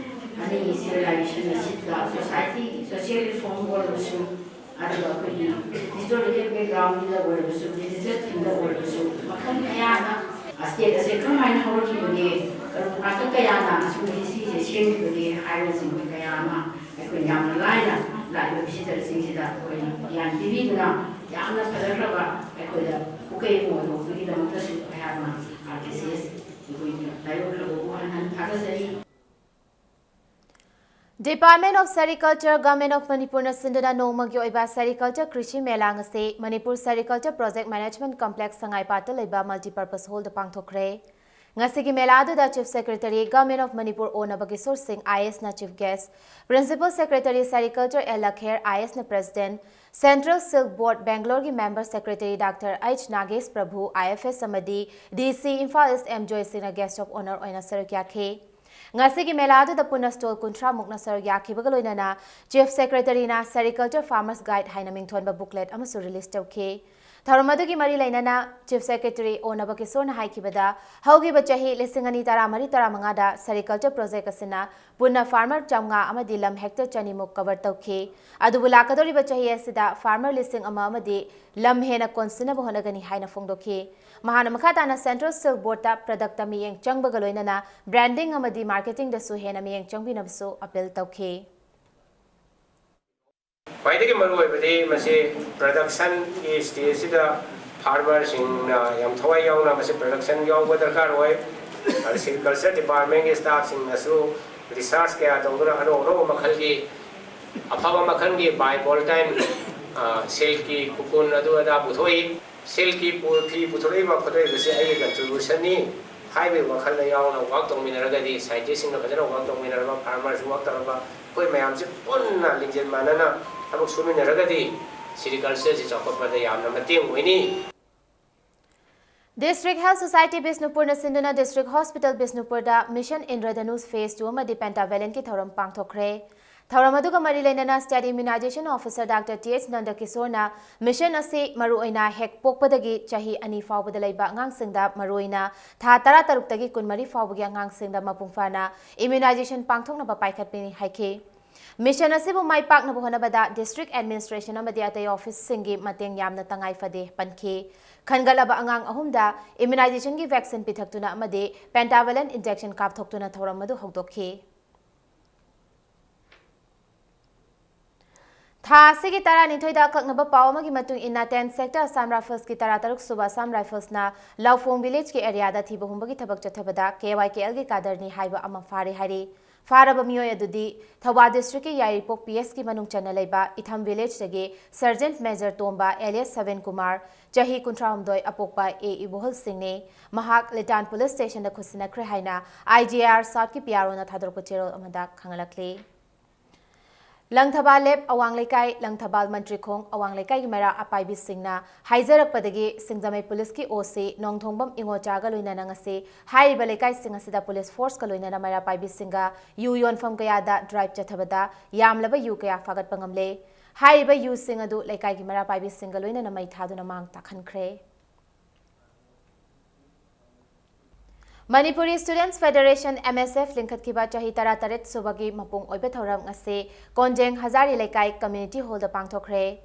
ꯑꯅꯤꯒꯤ civilization ꯑꯁꯤꯗ society, social reform ꯑꯣꯏꯔꯕꯁꯨ, ꯑꯗꯨꯒ ꯑꯩꯈꯣꯏꯒꯤ historical background ꯗ ꯑꯣꯏꯔꯕꯁꯨ, religious thing ꯗ ꯑꯣꯏꯔꯕꯁꯨ, ꯃꯈꯜ ꯀꯌꯥꯗ state ꯑꯁꯦ ꯀꯔꯝꯍꯥꯏꯅ ꯍꯧꯔꯛꯈꯤꯕꯒꯦ, ꯀꯔꯝ ꯀꯥꯟꯗ ꯀꯌꯥꯅ ꯑꯁꯤꯒꯨꯝꯕ history ꯁꯦ ꯁꯦꯝꯈꯤꯕꯒꯦ ꯍꯥꯏꯕꯅꯆꯤꯡꯕ ꯀꯌꯥ ꯑꯃ ꯑꯩꯈꯣꯏ ꯌꯥꯝꯅ ꯂꯥꯏꯅ ꯂꯥꯛꯏꯕ visitor ꯁꯤꯡꯁꯤꯗ ꯑꯩꯈꯣꯏꯅ ꯒ꯭ꯌꯥꯟ ꯄꯤꯕꯤꯗꯨꯅ ꯌꯥꯝꯅ ꯐꯖꯈ꯭ꯔꯕ ꯑꯩꯈꯣꯏꯗ ꯄꯨꯀꯩ ꯑꯣꯏꯍꯧꯕꯒꯤꯗꯃꯛꯇꯁꯨ ꯑꯩꯍꯥꯛꯅ ꯑꯥꯔ ꯀꯦ ꯁꯤ ꯑꯦꯁ ꯑꯩꯈꯣꯏꯒꯤ ꯂꯥꯏꯕꯛ ꯐꯕꯕꯨ ꯍꯟꯅ ꯍꯟꯅ ꯊꯥꯒꯠꯆꯔꯤ꯫ Department of Sericulture, Government of ꯃꯅꯤꯄꯨꯔꯅ ꯁꯤꯟꯗꯨꯅ ꯅꯣꯡꯃꯒꯤ ꯑꯣꯏꯕ Sericulture ꯀ꯭ꯔꯤꯁꯤ ꯃꯦꯂꯥ ꯉꯁꯤ Manipur Sericulture Project Management Complex ꯁꯉꯥꯏꯄꯥꯠꯇ ꯂꯩꯕ Multipurpose Hallꯗ ꯄꯥꯡꯊꯣꯛꯈ꯭ꯔꯦ꯫ ꯉꯁꯤꯒꯤ ꯃꯦꯂꯥ ꯑꯗꯨꯗ Chief Secretary, Government of Manipur ꯑꯣ ꯅꯕꯀꯤꯁꯣꯔ ꯁꯤꯡ, IAS ꯅ Chief Guest, Principal Secretary Sericulture L ꯂꯈꯦꯔ, IAS ꯅ President, Central Silk Board Bangaloreꯒꯤ Member Secretary Doctor H ꯅꯥꯒꯦꯁ ꯄ꯭ꯔꯚꯨ, IFS ꯑꯃꯗꯤ DC ꯏꯝꯐꯥꯜ East M ꯖꯣꯏ ꯁꯤꯡꯅ Guest of Honour ꯑꯣꯏꯅ ꯁꯔꯨꯛ ꯌꯥꯈꯤ꯫ ꯉꯁꯤꯒꯤ ꯃꯦꯂꯥ ꯑꯗꯨꯗ ꯄꯨꯟꯅ stall ꯀꯨꯟꯊ꯭ꯔꯥ ꯃꯨꯛꯅ ꯁꯔꯨꯛ ꯌꯥꯈꯤꯕꯒ ꯂꯣꯏꯅꯅ Chief Secretaryꯅ Sericulture Farmers Guide ꯍꯥꯏꯅ ꯃꯤꯡꯊꯣꯟꯕ booklet ꯑꯃꯁꯨ release ꯇꯧꯈꯤ꯫ ꯊꯧꯔꯝ ꯑꯗꯨꯒꯤ ꯃꯔꯤ ꯂꯩꯅꯅ Chief Secretary ꯑꯣ ꯅꯕꯀꯤꯁꯣꯔꯅ ꯍꯥꯏꯈꯤꯕꯗ, ꯍꯧꯈꯤꯕ ꯆꯍꯤ ꯂꯤꯁꯤꯡ ꯑꯅꯤ ꯇꯔꯥꯃꯔꯤ ꯇꯔꯥꯃꯉꯥꯗ Sericulture Project ꯑꯁꯤꯅ ꯄꯨꯟꯅ farmer ꯆꯥꯝꯃꯉꯥ ꯑꯃꯗꯤ ꯂꯝ hectare ꯆꯅꯤꯃꯨꯛ cover ꯇꯧꯈꯤ꯫ ꯑꯗꯨꯕꯨ ꯂꯥꯛꯀꯗꯧꯔꯤꯕ ꯆꯍꯤ ꯑꯁꯤꯗ farmer ꯂꯤꯁꯤꯡ ꯑꯃ ꯑꯃꯗꯤ ꯂꯝ ꯍꯦꯟꯅ ꯀꯣꯟꯁꯤꯟꯅꯕ ꯍꯣꯠꯅꯒꯅꯤ ꯍꯥꯏꯅ ꯐꯣꯡꯗꯣꯛꯈꯤ꯫ ꯃꯍꯥꯛꯅ ꯃꯈꯥ ꯇꯥꯅ Central Silk Boardꯇ productꯇ ꯃꯤꯠꯌꯦꯡ ꯆꯪꯕꯒ ꯂꯣꯏꯅꯅ branding ꯑꯃꯗꯤ marketingꯗꯁꯨ ꯍꯦꯟꯅ ꯃꯤꯠꯌꯦꯡ ꯆꯪꯕꯤꯅꯕꯁꯨ appeal ꯇꯧꯈꯤ꯫ ꯈ꯭ꯋꯥꯏꯗꯒꯤ ꯃꯔꯨꯑꯣꯏꯕꯗꯤ ꯃꯁꯤ productionꯒꯤ stageꯁꯤꯗ farmerꯁꯤꯡꯅ ꯌꯥꯝ ꯊꯋꯥꯏ ꯌꯥꯎꯅ ꯃꯁꯤ production ꯌꯥꯎꯕ ꯗꯔꯀꯥꯔ ꯑꯣꯏ꯫ ꯑꯗ Sericulture Departmentꯀꯤ staffꯁꯤꯡꯅꯁꯨ research ꯀꯌꯥ ꯇꯧꯗꯨꯅ ꯑꯅꯧ ꯑꯅꯧꯕ ꯃꯈꯜꯒꯤ ꯑꯐꯕ ꯃꯈꯜꯒꯤ bivolatile, ꯑ, silkꯀꯤ ꯀꯨꯀꯨꯟ ꯑꯗꯨ ꯑꯗꯥ ꯄꯨꯊꯣꯛꯏ꯫ Silkꯀꯤ ꯄꯨ-, ꯐꯤ ꯄꯨꯊꯣꯔꯛꯏꯕ ꯈꯣꯠꯇꯣꯛꯏꯕꯁꯤ ꯑꯩꯒꯤ contributionꯅꯤ ꯍꯥꯏꯕꯒꯤ ꯋꯥꯈꯜꯗ ꯌꯥꯎꯅ work ꯇꯧꯃꯤꯟꯅꯔꯒꯗꯤ, scientistꯁꯤꯡꯅ ꯐꯖꯅ work ꯇꯧꯃꯤꯟꯅꯔꯕ, farmerꯁꯨ work ꯇꯧꯔꯕ, ꯑꯩꯈꯣꯏ ꯃꯌꯥꯝꯁꯦ ꯄꯨꯟꯅ ꯂꯤꯡꯖꯦꯜ ꯃꯥꯟꯅꯅ ꯊꯕꯛ ꯁꯨꯃꯤꯟꯅꯔꯒꯗꯤ sericultureꯁꯤ ꯆꯥꯎꯈꯠꯄꯗ ꯌꯥꯝꯅ ꯃꯇꯦꯡ ꯑꯣꯏꯅꯤ꯫ District Health Society ꯕꯤꯁꯅꯨꯄꯨꯔꯅ ꯁꯤꯟꯗꯨꯅ District Hospital ꯕꯤꯁꯅꯨꯄꯨꯔꯗ Mission Indradhanush Phase Two ꯑꯃꯗꯤ Pentavalentꯀꯤ ꯊꯧꯔꯝ ꯄꯥꯡꯊꯣꯛꯈ꯭ꯔꯦ꯫ ꯊꯧꯔꯝ ꯑꯗꯨꯒ ꯃꯔꯤ ꯂꯩꯅꯅ State Immunization Officer Doctor T H ꯅꯟꯗꯀꯤꯁꯣꯔꯅ mission ꯑꯁꯤ ꯃꯔꯨꯑꯣꯏꯅ ꯍꯦꯛ ꯄꯣꯛꯄꯗꯒꯤ ꯆꯍꯤ ꯑꯅꯤ ꯐꯥꯎꯕꯗ ꯂꯩꯕ ꯑꯉꯥꯡꯁꯤꯡꯗ, ꯃꯔꯨꯑꯣꯏꯅ ꯊꯥ ꯇꯔꯥꯇꯔꯨꯛꯇꯒꯤ ꯀꯨꯟꯃꯔꯤ ꯐꯥꯎꯕꯒꯤ ꯑꯉꯥꯡꯁꯤꯡꯗ ꯃꯄꯨꯡ ꯐꯥꯅ immunization ꯄꯥꯡꯊꯣꯛꯅꯕ ꯄꯥꯏꯈꯠꯄꯅꯤ ꯍꯥꯏꯈꯤ꯫ Mission ꯑꯁꯤꯕꯨ ꯃꯥꯏ ꯄꯥꯛꯅꯕ ꯍꯣꯠꯅꯕꯗ district administration ꯑꯃꯗꯤ ꯑꯇꯩ officeꯁꯤꯡꯒꯤ ꯃꯇꯦꯡ ꯌꯥꯝꯅ ꯇꯉꯥꯏ ꯐꯗꯦ ꯄꯟꯈꯤ꯫ ꯈꯟꯒꯠꯂꯕ ꯑꯉꯥꯡ ꯑꯍꯨꯝꯗ immunizationꯒꯤ vaccine ꯄꯤꯊꯛꯇꯨꯅ ꯑꯃꯗꯤ pentavalent injection ꯀꯥꯞꯊꯣꯛꯇꯨꯅ ꯊꯧꯔꯝ ꯑꯗꯨ ꯍꯧꯗꯣꯛꯈꯤ꯫ ꯊꯥ ꯑꯁꯤꯒꯤ ꯇꯔꯥꯅꯤꯊꯣꯏꯗ ꯑꯀꯛꯅꯕ ꯄꯥꯎ ꯑꯃꯒꯤ ꯃꯇꯨꯡ ꯏꯟꯅ, ten Sector Assam Riflesꯀꯤ ꯇꯔꯥꯇꯔꯨꯛ ꯁꯨꯕ Assam Riflesꯅ ꯂꯥꯎꯐꯣꯡ villageꯀꯤ areaꯗ ꯊꯤꯕ ꯍꯨꯝꯕꯒꯤ ꯊꯕꯛ ꯆꯠꯊꯕꯗ KYKLꯒꯤ cadreꯅꯤ ꯍꯥꯏꯕ ꯑꯃ ꯐꯥꯔꯦ ꯍꯥꯏꯔꯤ꯫ ꯐꯥꯔꯕ ꯃꯤꯑꯣꯏ ꯑꯗꯨꯗꯤ ꯊꯧꯕꯥꯜ ꯗꯤꯁꯇ꯭ꯔꯤꯛꯀꯤ ꯌꯥꯏꯔꯤꯄꯣꯛ ꯄꯤ ꯑꯦꯁꯀꯤ ꯃꯅꯨꯡ ꯆꯟꯅ ꯂꯩꯕ ꯏꯊꯝ ꯚꯤꯂꯦꯖꯇꯒꯤ ꯁꯔꯖꯦꯟꯠ ꯃꯦꯖꯔ ꯇꯣꯝꯕ ꯑꯦꯂꯤꯌꯥꯁ ꯁꯕꯦꯟ ꯀꯨꯃꯥꯔ, ꯆꯍꯤ ꯀꯨꯟꯊ꯭ꯔꯥꯍꯨꯝꯗꯣꯏ, ꯑꯄꯣꯛꯄ ꯑꯦ ꯏꯕꯣꯍꯜ ꯁꯤꯡꯅꯤ꯫ ꯃꯍꯥꯛ ꯂꯤꯇꯥꯟ ꯄꯨꯂꯤꯁ ꯁ꯭ꯇꯦꯁꯟꯗ ꯈꯨꯠꯁꯤꯟꯅꯈ꯭ꯔꯦ ꯍꯥꯏꯅ ꯑꯥꯏ ꯖꯤ ꯑꯥꯔ ꯁꯥꯎꯠꯀꯤ ꯄꯤ ꯑꯥꯔ ꯑꯣꯅ ꯊꯥꯗꯣꯔꯛꯄ ꯆꯦꯔꯣꯜ ꯑꯃꯗ ꯈꯪꯍꯜꯂꯛꯂꯤ꯫ ꯂꯪꯊꯕꯥꯜ ꯂꯦꯞ ꯑꯋꯥꯡ ꯂꯩꯀꯥꯏ, ꯂꯪꯊꯕꯥꯜ ꯃꯟꯇ꯭ꯔꯤꯈꯣꯡ ꯑꯋꯥꯡ ꯂꯩꯀꯥꯏꯒꯤ ꯃꯩꯔꯥ ꯑꯄꯥꯏꯕꯤꯁꯤꯡꯅ ꯍꯥꯏꯖꯔꯛꯄꯗꯒꯤ ꯁꯤꯡꯖꯃꯩ ꯄꯨꯂꯤꯁꯀꯤ ꯑꯣ ꯁꯤ ꯅꯣꯡꯊꯣꯡꯕꯝ ꯏꯉꯣꯆꯥꯒ ꯂꯣꯏꯅꯅ ꯉꯁꯤ ꯍꯥꯏꯔꯤꯕ ꯂꯩꯀꯥꯏꯁꯤꯡ ꯑꯁꯤꯗ ꯄꯨꯂꯤꯁ ꯐꯣꯔꯁꯀ ꯂꯣꯏꯅꯅ ꯃꯩꯔꯥ ꯄꯥꯏꯕꯤꯁꯤꯡꯒ ꯌꯨ ꯌꯣꯟꯐꯝ ꯀꯌꯥꯗ ꯗ꯭ꯔꯥꯏꯚ ꯆꯠꯊꯕꯗ ꯌꯥꯝꯂꯕ ꯌꯨ ꯀꯌꯥ ꯐꯥꯒꯠꯄ ꯉꯝꯂꯦ꯫ ꯍꯥꯏꯔꯤꯕ ꯌꯨꯁꯤꯡ ꯑꯗꯨ ꯂꯩꯀꯥꯏꯒꯤ ꯃꯩꯔꯥ ꯄꯥꯏꯕꯤꯁꯤꯡꯒ ꯂꯣꯏꯅꯅ ꯃꯩ ꯊꯥꯗꯨꯅ ꯃꯥꯡ ꯇꯥꯛꯍꯟꯈ꯭ꯔꯦ꯫ Manipuri Students Federation, M S F, ꯂꯤꯡꯈꯠꯈꯤꯕ ꯆꯍꯤ ꯇꯔꯥꯇꯔꯦꯠ ꯁꯨꯕꯒꯤ ꯃꯄꯨꯡ ꯑꯣꯏꯕ ꯊꯧꯔꯝ ꯉꯁꯤ ꯀꯣꯟꯖꯦꯡ ꯍꯖꯥꯔꯤ ꯂꯩꯀꯥꯏ community hall ꯗ ꯄꯥꯡꯊꯣꯛꯈ꯭ꯔꯦ꯫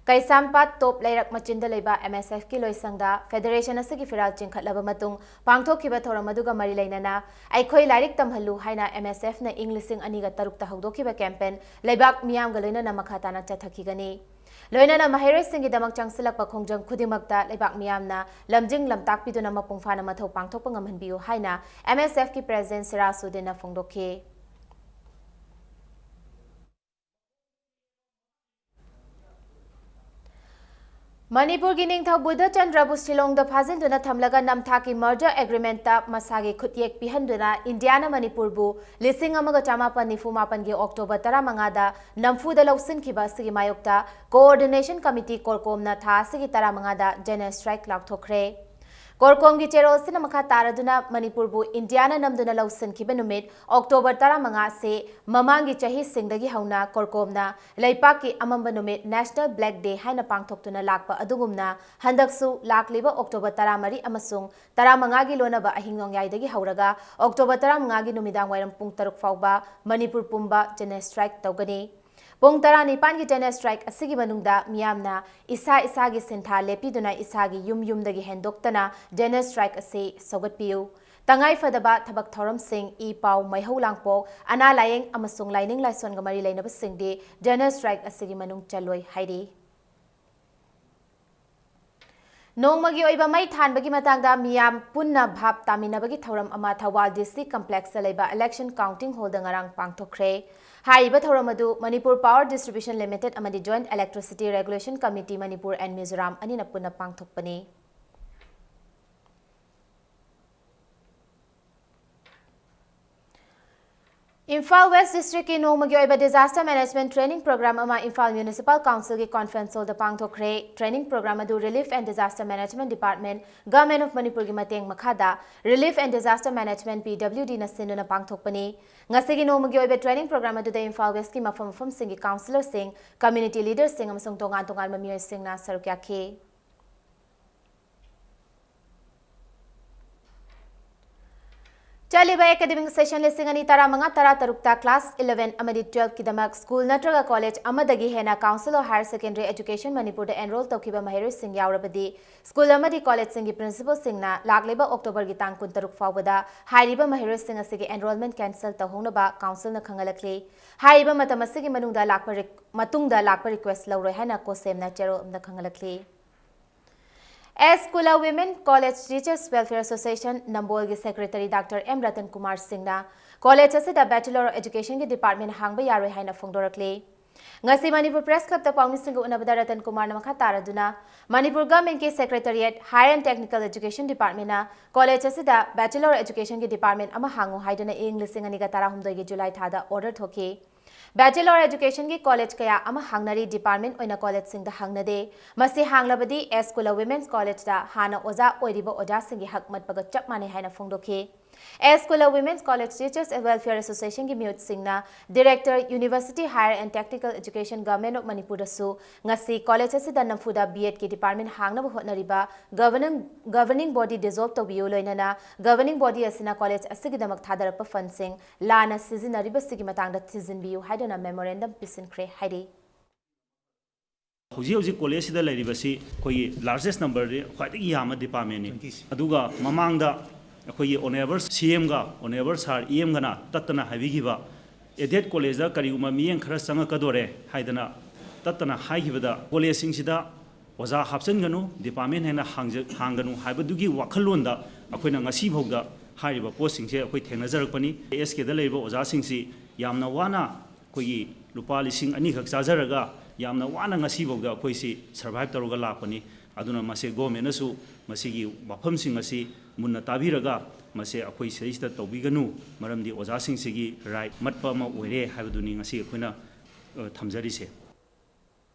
ꯀꯩꯁꯥꯝꯄꯥꯠ ꯇꯣꯞ ꯂꯩꯔꯛ ꯃꯆꯤꯟꯗ ꯂꯩꯕ M S F ꯀꯤ ꯂꯣꯏꯁꯪꯗ Federation ꯑꯁꯤꯒꯤ ꯐꯤꯔꯥꯜ ꯆꯤꯡꯈꯠꯂꯕ ꯃꯇꯨꯡ ꯄꯥꯡꯊꯣꯛꯈꯤꯕ ꯊꯧꯔꯝ ꯑꯗꯨꯒ ꯃꯔꯤ ꯂꯩꯅꯅ ꯑꯩꯈꯣꯏ ꯂꯥꯏꯔꯤꯛ ꯇꯝꯍꯜꯂꯨ ꯍꯥꯏꯅ M S F ꯅ ꯏꯪ ꯂꯤꯁꯤꯡ ꯑꯅꯤꯒ ꯇꯔꯨꯛꯇ ꯍꯧꯗꯣꯛꯈꯤꯕ campaign ꯂꯩꯕꯥꯛ ꯃꯤꯌꯥꯝꯒ ꯂꯣꯏꯅꯅ ꯃꯈꯥ ꯇꯥꯅ ꯆꯠꯊꯈꯤꯒꯅꯤ꯫ ꯂꯣꯏꯅꯅ ꯃꯍꯩꯔꯣꯏꯁꯤꯡꯒꯤꯗꯃꯛ ꯆꯪꯁꯤꯜꯂꯛꯄ ꯈꯣꯡꯖꯪ ꯈꯨꯗꯤꯡꯃꯛꯇ ꯂꯩꯕꯥꯛ ꯃꯤꯌꯥꯝꯅ ꯂꯝꯖꯤꯡ ꯂꯝꯇꯥꯛꯄꯤꯗꯨꯅ ꯃꯄꯨꯡ ꯐꯥꯅ ꯃꯊꯧ ꯄꯥꯡꯊꯣꯛꯄ ꯉꯝꯍꯟꯕꯤꯌꯨ ꯍꯥꯏꯅ M S F ꯀꯤ President ꯁꯤꯔꯥꯖ ꯎꯗꯤꯟꯅ ꯐꯣꯡꯗꯣꯛꯈꯤ꯫ ꯃꯅꯤꯄꯨꯔꯒꯤ ꯅꯤꯡꯊꯧ ꯕꯨꯙ ꯆꯟꯗ꯭ꯔꯕꯨ ꯁꯤꯂꯣꯡꯗ ꯐꯥꯖꯤꯟꯗꯨꯅ ꯊꯝꯂꯒ ꯅꯝꯊꯥꯛꯀꯤ merger agreement ꯇ ꯃꯁꯥꯒꯤ ꯈꯨꯠꯌꯦꯛ ꯄꯤꯍꯟꯗꯨꯅ ꯏꯟꯗꯤꯌꯥꯅ ꯃꯅꯤꯄꯨꯔꯕꯨ ꯂꯤꯁꯤꯡ ꯑꯃꯒ ꯆꯃꯥꯄꯟ ꯅꯤꯐꯨ ꯃꯥꯄꯟꯒꯤ October ꯇꯔꯥꯃꯉꯥꯗ ꯅꯝꯐꯨꯗ ꯂꯧꯁꯤꯟꯈꯤꯕ ꯑꯁꯤꯒꯤ ꯃꯥꯌꯣꯛꯇ Coordination Committee CORCOM ꯅ ꯊꯥ ꯑꯁꯤꯒꯤ ꯇꯔꯥꯃꯉꯥꯗ general strike ꯂꯥꯎꯊꯣꯛꯈ꯭ꯔꯦ꯫ CORCOM ꯒꯤ ꯆꯦꯔꯣꯜ ꯑꯁꯤꯅ ꯃꯈꯥ ꯇꯥꯔꯗꯨꯅ ꯃꯅꯤꯄꯨꯔꯕꯨ ꯏꯟꯗꯤꯌꯥꯅ ꯅꯝꯗꯨꯅ ꯂꯧꯁꯤꯟꯈꯤꯕ ꯅꯨꯃꯤꯠ October ꯇꯔꯥꯃꯉꯥ ꯑꯁꯤ ꯃꯃꯥꯡꯒꯤ ꯆꯍꯤꯁꯤꯡꯗꯒꯤ ꯍꯧꯅ CORCOM ꯅ ꯂꯩꯄꯥꯛꯀꯤ ꯑꯃꯝꯕ ꯅꯨꯃꯤꯠ National Black Day ꯍꯥꯏꯅ ꯄꯥꯡꯊꯣꯛꯇꯨꯅ ꯂꯥꯛꯄ ꯑꯗꯨꯒꯨꯝꯅ ꯍꯟꯗꯛꯁꯨ ꯂꯥꯛꯂꯤꯕ October ꯇꯔꯥꯃꯔꯤ ꯑꯃꯁꯨꯡ ꯇꯔꯥꯃꯉꯥꯒꯤ ꯂꯣꯟꯅꯕ ꯑꯍꯤꯡ ꯅꯣꯡꯌꯥꯏꯗꯒꯤ ꯍꯧꯔꯒ October ꯇꯔꯥꯃꯉꯥꯒꯤ ꯅꯨꯃꯤꯗꯥꯡ ꯋꯥꯏꯔꯝ ꯄꯨꯡ ꯇꯔꯨꯛ ꯐꯥꯎꯕ ꯃꯅꯤꯄꯨꯔ ꯄꯨꯝꯕ general strike ꯇꯧꯒꯅꯤ꯫ ꯄꯨꯡ ꯇꯔꯥꯅꯤꯄꯥꯟꯒꯤ general strike ꯑꯁꯤꯒꯤ ꯃꯅꯨꯡꯗ ꯃꯤꯌꯥꯝꯅ ꯏꯁꯥ ꯏꯁꯥꯒꯤ ꯁꯤꯟꯊꯥ ꯂꯦꯞꯄꯤꯗꯨꯅ ꯏꯁꯥꯒꯤ ꯌꯨꯝ ꯌꯨꯝꯗꯒꯤ ꯍꯦꯟꯗꯣꯛꯇꯅ general strike ꯑꯁꯤ ꯁꯧꯒꯠꯄꯤꯌꯨ꯫ ꯇꯉꯥꯏ ꯐꯗꯕ ꯊꯕꯛ ꯊꯧꯔꯝꯁꯤꯡ, ꯏ ꯄꯥꯎ, ꯃꯩꯍꯧ ꯂꯥꯡꯄꯣꯛ, ꯑꯅꯥ ꯂꯥꯌꯦꯡ ꯑꯃꯁꯨꯡ ꯂꯥꯏꯅꯤꯡ ꯂꯥꯏꯁꯣꯟꯒ ꯃꯔꯤ ꯂꯩꯅꯕꯁꯤꯡꯗꯤ general strike ꯑꯁꯤꯒꯤ ꯃꯅꯨꯡ ꯆꯜꯂꯣꯏ ꯍꯥꯏꯔꯤ꯫ ꯅꯣꯡꯃꯒꯤ ꯑꯣꯏꯕ ꯃꯩ ꯊꯥꯟꯕꯒꯤ ꯃꯇꯥꯡꯗ ꯃꯤꯌꯥꯝ ꯄꯨꯟꯅ ꯚꯥꯞ ꯇꯥꯃꯤꯟꯅꯕꯒꯤ ꯊꯧꯔꯝ ꯑꯃ ꯊꯧꯕꯥꯜ ꯗꯤ ꯁꯤ ꯀꯝꯄ꯭ꯂꯦꯛꯁꯇ ꯂꯩꯕ ꯏꯂꯦꯛꯁꯟ ꯀꯥꯎꯟꯇꯤꯡ ꯍꯣꯜꯗ ꯉꯔꯥꯡ ꯄꯥꯡꯊꯣꯛꯈ꯭ꯔꯦ꯫ ꯍꯥꯏꯔꯤꯕ ꯊꯧꯔꯝ ꯑꯗꯨ ꯃꯅꯤꯄꯨꯔ ꯄꯥꯋꯔ ꯗꯤꯁꯇ꯭ꯔꯤꯕ꯭ꯌꯨꯁꯟ ꯂꯤꯃꯤꯇꯦꯗ ꯑꯃꯗꯤ joint electricity regulation committee Manipur and Mizoram ꯑꯅꯤꯅ ꯄꯨꯟꯅ ꯄꯥꯡꯊꯣꯛꯄꯅꯤ꯫ ꯏꯝꯐꯥꯜ ꯋꯦꯁ ꯗꯤꯁꯇ꯭ꯔꯤꯛꯀꯤ ꯅꯣꯡꯃꯒꯤ ꯑꯣꯏꯕ ꯗꯤꯖꯥꯁꯇꯔ ꯃꯦꯅꯦꯖꯃꯦꯟꯠ ꯇ꯭ꯔꯦꯅꯤꯡ ꯄ꯭ꯔꯣꯒ꯭ꯔꯥꯝ ꯑꯃ ꯏꯝꯐꯥꯜ ꯃ꯭ꯌꯨꯅꯤꯁꯤꯄꯥꯜ ꯀꯥꯎꯟꯁꯤꯜꯒꯤ ꯀꯣꯟꯐꯔꯦꯟꯁ ꯍꯣꯜꯗ ꯄꯥꯡꯊꯣꯛꯈ꯭ꯔꯦ꯫ ꯇ꯭ꯔꯦꯅꯤꯡ ꯄ꯭ꯔꯣꯒ꯭ꯔꯥꯝ ꯑꯗꯨ relief and disaster management department, government of ꯃꯅꯤꯄꯨꯔꯒꯤ ꯃꯇꯦꯡ ꯃꯈꯥꯗ relief and disaster management, P W ꯗꯤꯅ ꯁꯤꯟꯗꯨꯅ ꯄꯥꯡꯊꯣꯛꯄꯅꯤ꯫ ꯉꯁꯤꯒꯤ ꯅꯣꯡꯃꯒꯤ ꯑꯣꯏꯕ ꯇ꯭ꯔꯦꯅꯤꯡ ꯄ꯭ꯔꯣꯒ꯭ꯔꯥꯝ ꯑꯗꯨꯗ ꯏꯝꯐꯥꯜ ꯋꯦꯁꯀꯤ ꯃꯐꯝ ꯃꯐꯝꯁꯤꯡꯒꯤ ꯀꯥꯎꯟꯁꯤꯂꯔꯁꯤꯡ, ꯀꯝꯃ꯭ꯌꯨꯅꯤꯇꯤ ꯂꯤꯗꯔꯁꯤꯡ ꯑꯃꯁꯨꯡ ꯇꯣꯉꯥꯟ ꯇꯣꯉꯥꯟꯕ ꯃꯤꯑꯣꯏꯁꯤꯡꯅ ꯁꯔꯨꯛ ꯌꯥꯈꯤ꯫ ꯆꯠꯂꯤꯕ ꯑꯦꯀꯥꯗꯃꯤꯛ ꯁꯦꯁꯟ ꯂꯤꯁꯤꯡ ꯑꯅꯤ ꯇꯔꯥꯃꯉꯥ ꯇꯔꯥꯇꯔꯨꯛꯇ ꯀ꯭ꯂꯥꯁ ꯏꯂꯦꯚꯦꯟ ꯑꯃꯗꯤ ꯇꯨꯋꯦꯜꯐꯀꯤꯗꯃꯛ ꯁ꯭ꯀꯨꯜ ꯅꯠꯇ꯭ꯔꯒ ꯀꯣꯂꯦꯖ ꯑꯃꯗꯒꯤ ꯍꯦꯟꯅ Council of Higher Secondary Education ꯃꯅꯤꯄꯨꯔꯗ ꯑꯦꯟꯔꯣꯜ ꯇꯧꯈꯤꯕ ꯃꯍꯩꯔꯣꯏꯁꯤꯡ ꯌꯥꯎꯔꯕꯗꯤ ꯁ꯭ꯀꯨꯜ ꯑꯃꯗꯤ ꯀꯣꯂꯦꯖꯁꯤꯡꯒꯤ ꯄ꯭ꯔꯤꯟꯁꯤꯄꯜꯁꯤꯡꯅ ꯂꯥꯛꯂꯤꯕ ꯑꯣꯛꯇꯣꯕꯔꯒꯤ ꯇꯥꯡ ꯀꯨꯟꯇꯔꯨꯛ ꯐꯥꯎꯕꯗ ꯍꯥꯏꯔꯤꯕ ꯃꯍꯩꯔꯣꯏꯁꯤꯡ ꯑꯁꯤꯒꯤ ꯑꯦꯟꯔꯣꯜꯃꯦꯟꯠ ꯀꯦꯟꯁꯦꯜ ꯇꯧꯍꯧꯅꯕ ꯀꯥꯎꯟꯁꯤꯜꯅ ꯈꯪꯍꯜꯂꯛꯂꯤ꯫ ꯍꯥꯏꯔꯤꯕ ꯃꯇꯝ ꯑꯁꯤꯒꯤ ꯃꯅꯨꯡꯗ ꯂꯥꯛꯄ ꯔꯤꯛ-, ꯃꯇꯨꯡꯗ ꯂꯥꯛꯄ ꯔꯤꯀ꯭ꯋꯦꯁ ꯂꯧꯔꯣꯏ ꯍꯥꯏꯅ ꯀꯣꯁꯦꯝꯅ ꯆꯦꯔꯣꯜ ꯑꯃꯗ ꯈꯪꯍꯜꯂꯛꯂꯤ꯫ S Kula Women College Teachers Welfare Association ꯅꯝꯕꯣꯜꯒꯤ secretary doctor M Ratan Kumar ꯁꯤꯡꯅ ꯀꯣꯂꯦꯖ ꯑꯁꯤꯗ Bachelor of Educationꯒꯤ ꯗꯤꯄꯥꯔꯠꯃꯦꯟ ꯍꯥꯡꯕ ꯌꯥꯔꯣꯏ ꯍꯥꯏꯅ ꯐꯣꯡꯗꯣꯔꯛꯂꯤ꯫ ꯉꯁꯤ ꯃꯅꯤꯄꯨꯔ ꯄ꯭ꯔꯦꯁ ꯀ꯭ꯂꯕꯇ ꯄꯥꯎꯃꯤꯁꯤꯡꯒ ꯎꯅꯕꯗ ꯔꯇꯟ ꯀꯨꯃꯥꯔꯅ ꯃꯈꯥ ꯇꯥꯔꯗꯨꯅ ꯃꯅꯤꯄꯨꯔ ꯒꯚꯔꯟꯃꯦꯟꯠꯀꯤ secretariat Higher and Technical Education Departmentꯅ ꯀꯣꯂꯦꯖ ꯑꯁꯤꯗ Bachelor of Educationꯒꯤ ꯗꯤꯄꯥꯔꯠꯃꯦꯟ ꯑꯃ ꯍꯥꯡꯉꯨ ꯍꯥꯏꯗꯨꯅ ꯏꯪ ꯂꯤꯁꯤꯡ ꯑꯅꯤꯒ ꯇꯔꯥꯍꯨꯝꯗꯣꯏꯒꯤ ꯖꯨꯂꯥꯏ ꯊꯥꯗ ꯑꯣꯔꯗꯔ ꯊꯣꯛꯈꯤ꯫ Bachelor of Educationꯒꯤ ꯀꯣꯂꯦꯖ ꯀꯌꯥ ꯑꯃ ꯍꯥꯡꯅꯔꯤ, ꯗꯤꯄꯥꯔꯠꯃꯦꯟꯠ ꯑꯣꯏꯅ ꯀꯣꯂꯦꯖꯁꯤꯡꯗ ꯍꯥꯡꯅꯗꯦ꯫ ꯃꯁꯤ ꯍꯥꯡꯂꯕꯗꯤ ꯑꯦꯁ ꯀꯨꯂꯥ Women's Collegeꯇ ꯍꯥꯟꯅ ꯑꯣꯖꯥ ꯑꯣꯏꯔꯤꯕ ꯑꯣꯖꯥꯁꯤꯡꯒꯤ ꯍꯛ ꯃꯠꯄꯒ ꯆꯞ ꯃꯥꯟꯅꯩ ꯍꯥꯏꯅ ꯐꯣꯡꯗꯣꯛꯈꯤ꯫ ꯑꯦꯁ ꯀꯨꯂꯥ Women's College Teachers Welfare Associationꯒꯤ ꯃꯤꯍꯨꯠꯁꯤꯡꯅ Director, University Higher and Technical Education, Government of ꯃꯅꯤꯄꯨꯔꯗꯁꯨ ꯉꯁꯤ ꯀꯣꯂꯦꯖ ꯑꯁꯤꯗ ꯅꯝꯐꯨꯗ ꯕꯤ ꯑꯦꯗꯀꯤ ꯗꯤꯄꯥꯔꯠꯃꯦꯟꯠ ꯍꯥꯡꯅꯕ ꯍꯣꯠꯅꯔꯤꯕ governing, governing body dissolve ꯇꯧꯕꯤꯌꯨ, ꯂꯣꯏꯅꯅ governing body ꯑꯁꯤꯅ ꯀꯣꯂꯦꯖ ꯑꯁꯤꯒꯤꯗꯃꯛ ꯊꯥꯗꯔꯛꯄ ꯐꯟꯁꯤꯡ ꯂꯥꯟꯅ ꯁꯤꯖꯤꯟꯅꯔꯤꯕꯁꯤꯒꯤ ꯃꯇꯥꯡꯗ ꯊꯤꯖꯤꯟꯕꯤꯌꯨ ꯍꯥꯏꯗꯨꯅ memorandum ꯄꯤꯁꯤꯟꯈ꯭ꯔꯦ ꯍꯥꯏꯔꯤ꯫ ꯍꯧꯖꯤꯛ ꯍꯧꯖꯤꯛ ꯀꯣꯂꯦꯖꯁꯤꯗ ꯂꯩꯔꯤꯕꯁꯤ ꯑꯩꯈꯣꯏꯒꯤ largest numberꯗꯤ ꯈ꯭ꯋꯥꯏꯗꯒꯤ ꯌꯥꯝꯕ departmentꯅꯤ꯫ ꯑꯗꯨꯒ ꯃꯃꯥꯡꯗ ꯑꯩꯈꯣꯏꯒꯤ Honourable CMꯒ Honourable Sir EMꯒꯅ ꯇꯠꯇꯅ ꯍꯥꯏꯕꯤꯈꯤꯕ, aided collegeꯗ ꯀꯔꯤꯒꯨꯝꯕ ꯃꯤꯠꯌꯦꯡ ꯈꯔ ꯆꯪꯉꯛꯀꯗꯣꯔꯦ ꯍꯥꯏꯗꯅ ꯇꯠꯇꯅ ꯍꯥꯏꯈꯤꯕꯗ, ꯀꯣꯂꯦꯖꯁꯤꯡꯁꯤꯗ ꯑꯣꯖꯥ ꯍꯥꯞꯆꯤꯟꯒꯅꯨ, ꯗꯤꯄꯥꯔꯠꯃꯦꯟ ꯍꯦꯟꯅ ꯍꯥꯡꯖ-, ꯍꯥꯡꯒꯅꯨ ꯍꯥꯏꯕꯗꯨꯒꯤ ꯋꯥꯈꯜꯂꯣꯟꯗ ꯑꯩꯈꯣꯏꯅ ꯉꯁꯤꯐꯥꯎꯗ ꯍꯥꯏꯔꯤꯕ ꯄꯣꯠꯁꯤꯡꯁꯦ ꯑꯩꯈꯣꯏ ꯊꯦꯡꯅꯖꯔꯛꯄꯅꯤ꯫ ꯑꯦꯁ ꯀꯦꯗ ꯂꯩꯔꯤꯕ ꯑꯣꯖꯥꯁꯤꯡꯁꯤ ꯌꯥꯝꯅ ꯋꯥꯅ ꯑꯩꯈꯣꯏꯒꯤ ꯂꯨꯄꯥ ꯂꯤꯁꯤꯡ ꯑꯅꯤꯈꯛ ꯆꯥꯖꯔꯒ ꯌꯥꯝꯅ ꯋꯥꯅ ꯉꯁꯤꯐꯥꯎꯗ ꯑꯩꯈꯣꯏꯁꯤ ꯁꯔꯚꯥꯏꯚ ꯇꯧꯔꯒ ꯂꯥꯛꯄꯅꯤ꯫ ꯑꯗꯨꯅ ꯃꯁꯤ ꯒꯣꯔꯃꯦꯟꯅꯁꯨ ꯃꯁꯤꯒꯤ ꯋꯥꯐꯝꯁꯤꯡ ꯑꯁꯤ ꯃꯨꯟꯅ ꯇꯥꯕꯤꯔꯒ ꯃꯁꯤ ꯑꯩꯈꯣꯏ ꯁꯤꯗꯩꯁꯤꯗ ꯇꯧꯕꯤꯒꯅꯨ, ꯃꯔꯝꯗꯤ ꯑꯣꯖꯥꯁꯤꯡꯁꯤꯒꯤ ꯔꯥꯏꯠ ꯃꯠꯄ ꯑꯃ ꯑꯣꯏꯔꯦ ꯍꯥꯏꯕꯗꯨꯅꯤ ꯉꯁꯤ ꯑꯩꯈꯣꯏꯅ, ꯑ, ꯊꯝꯖꯔꯤꯁꯦ꯫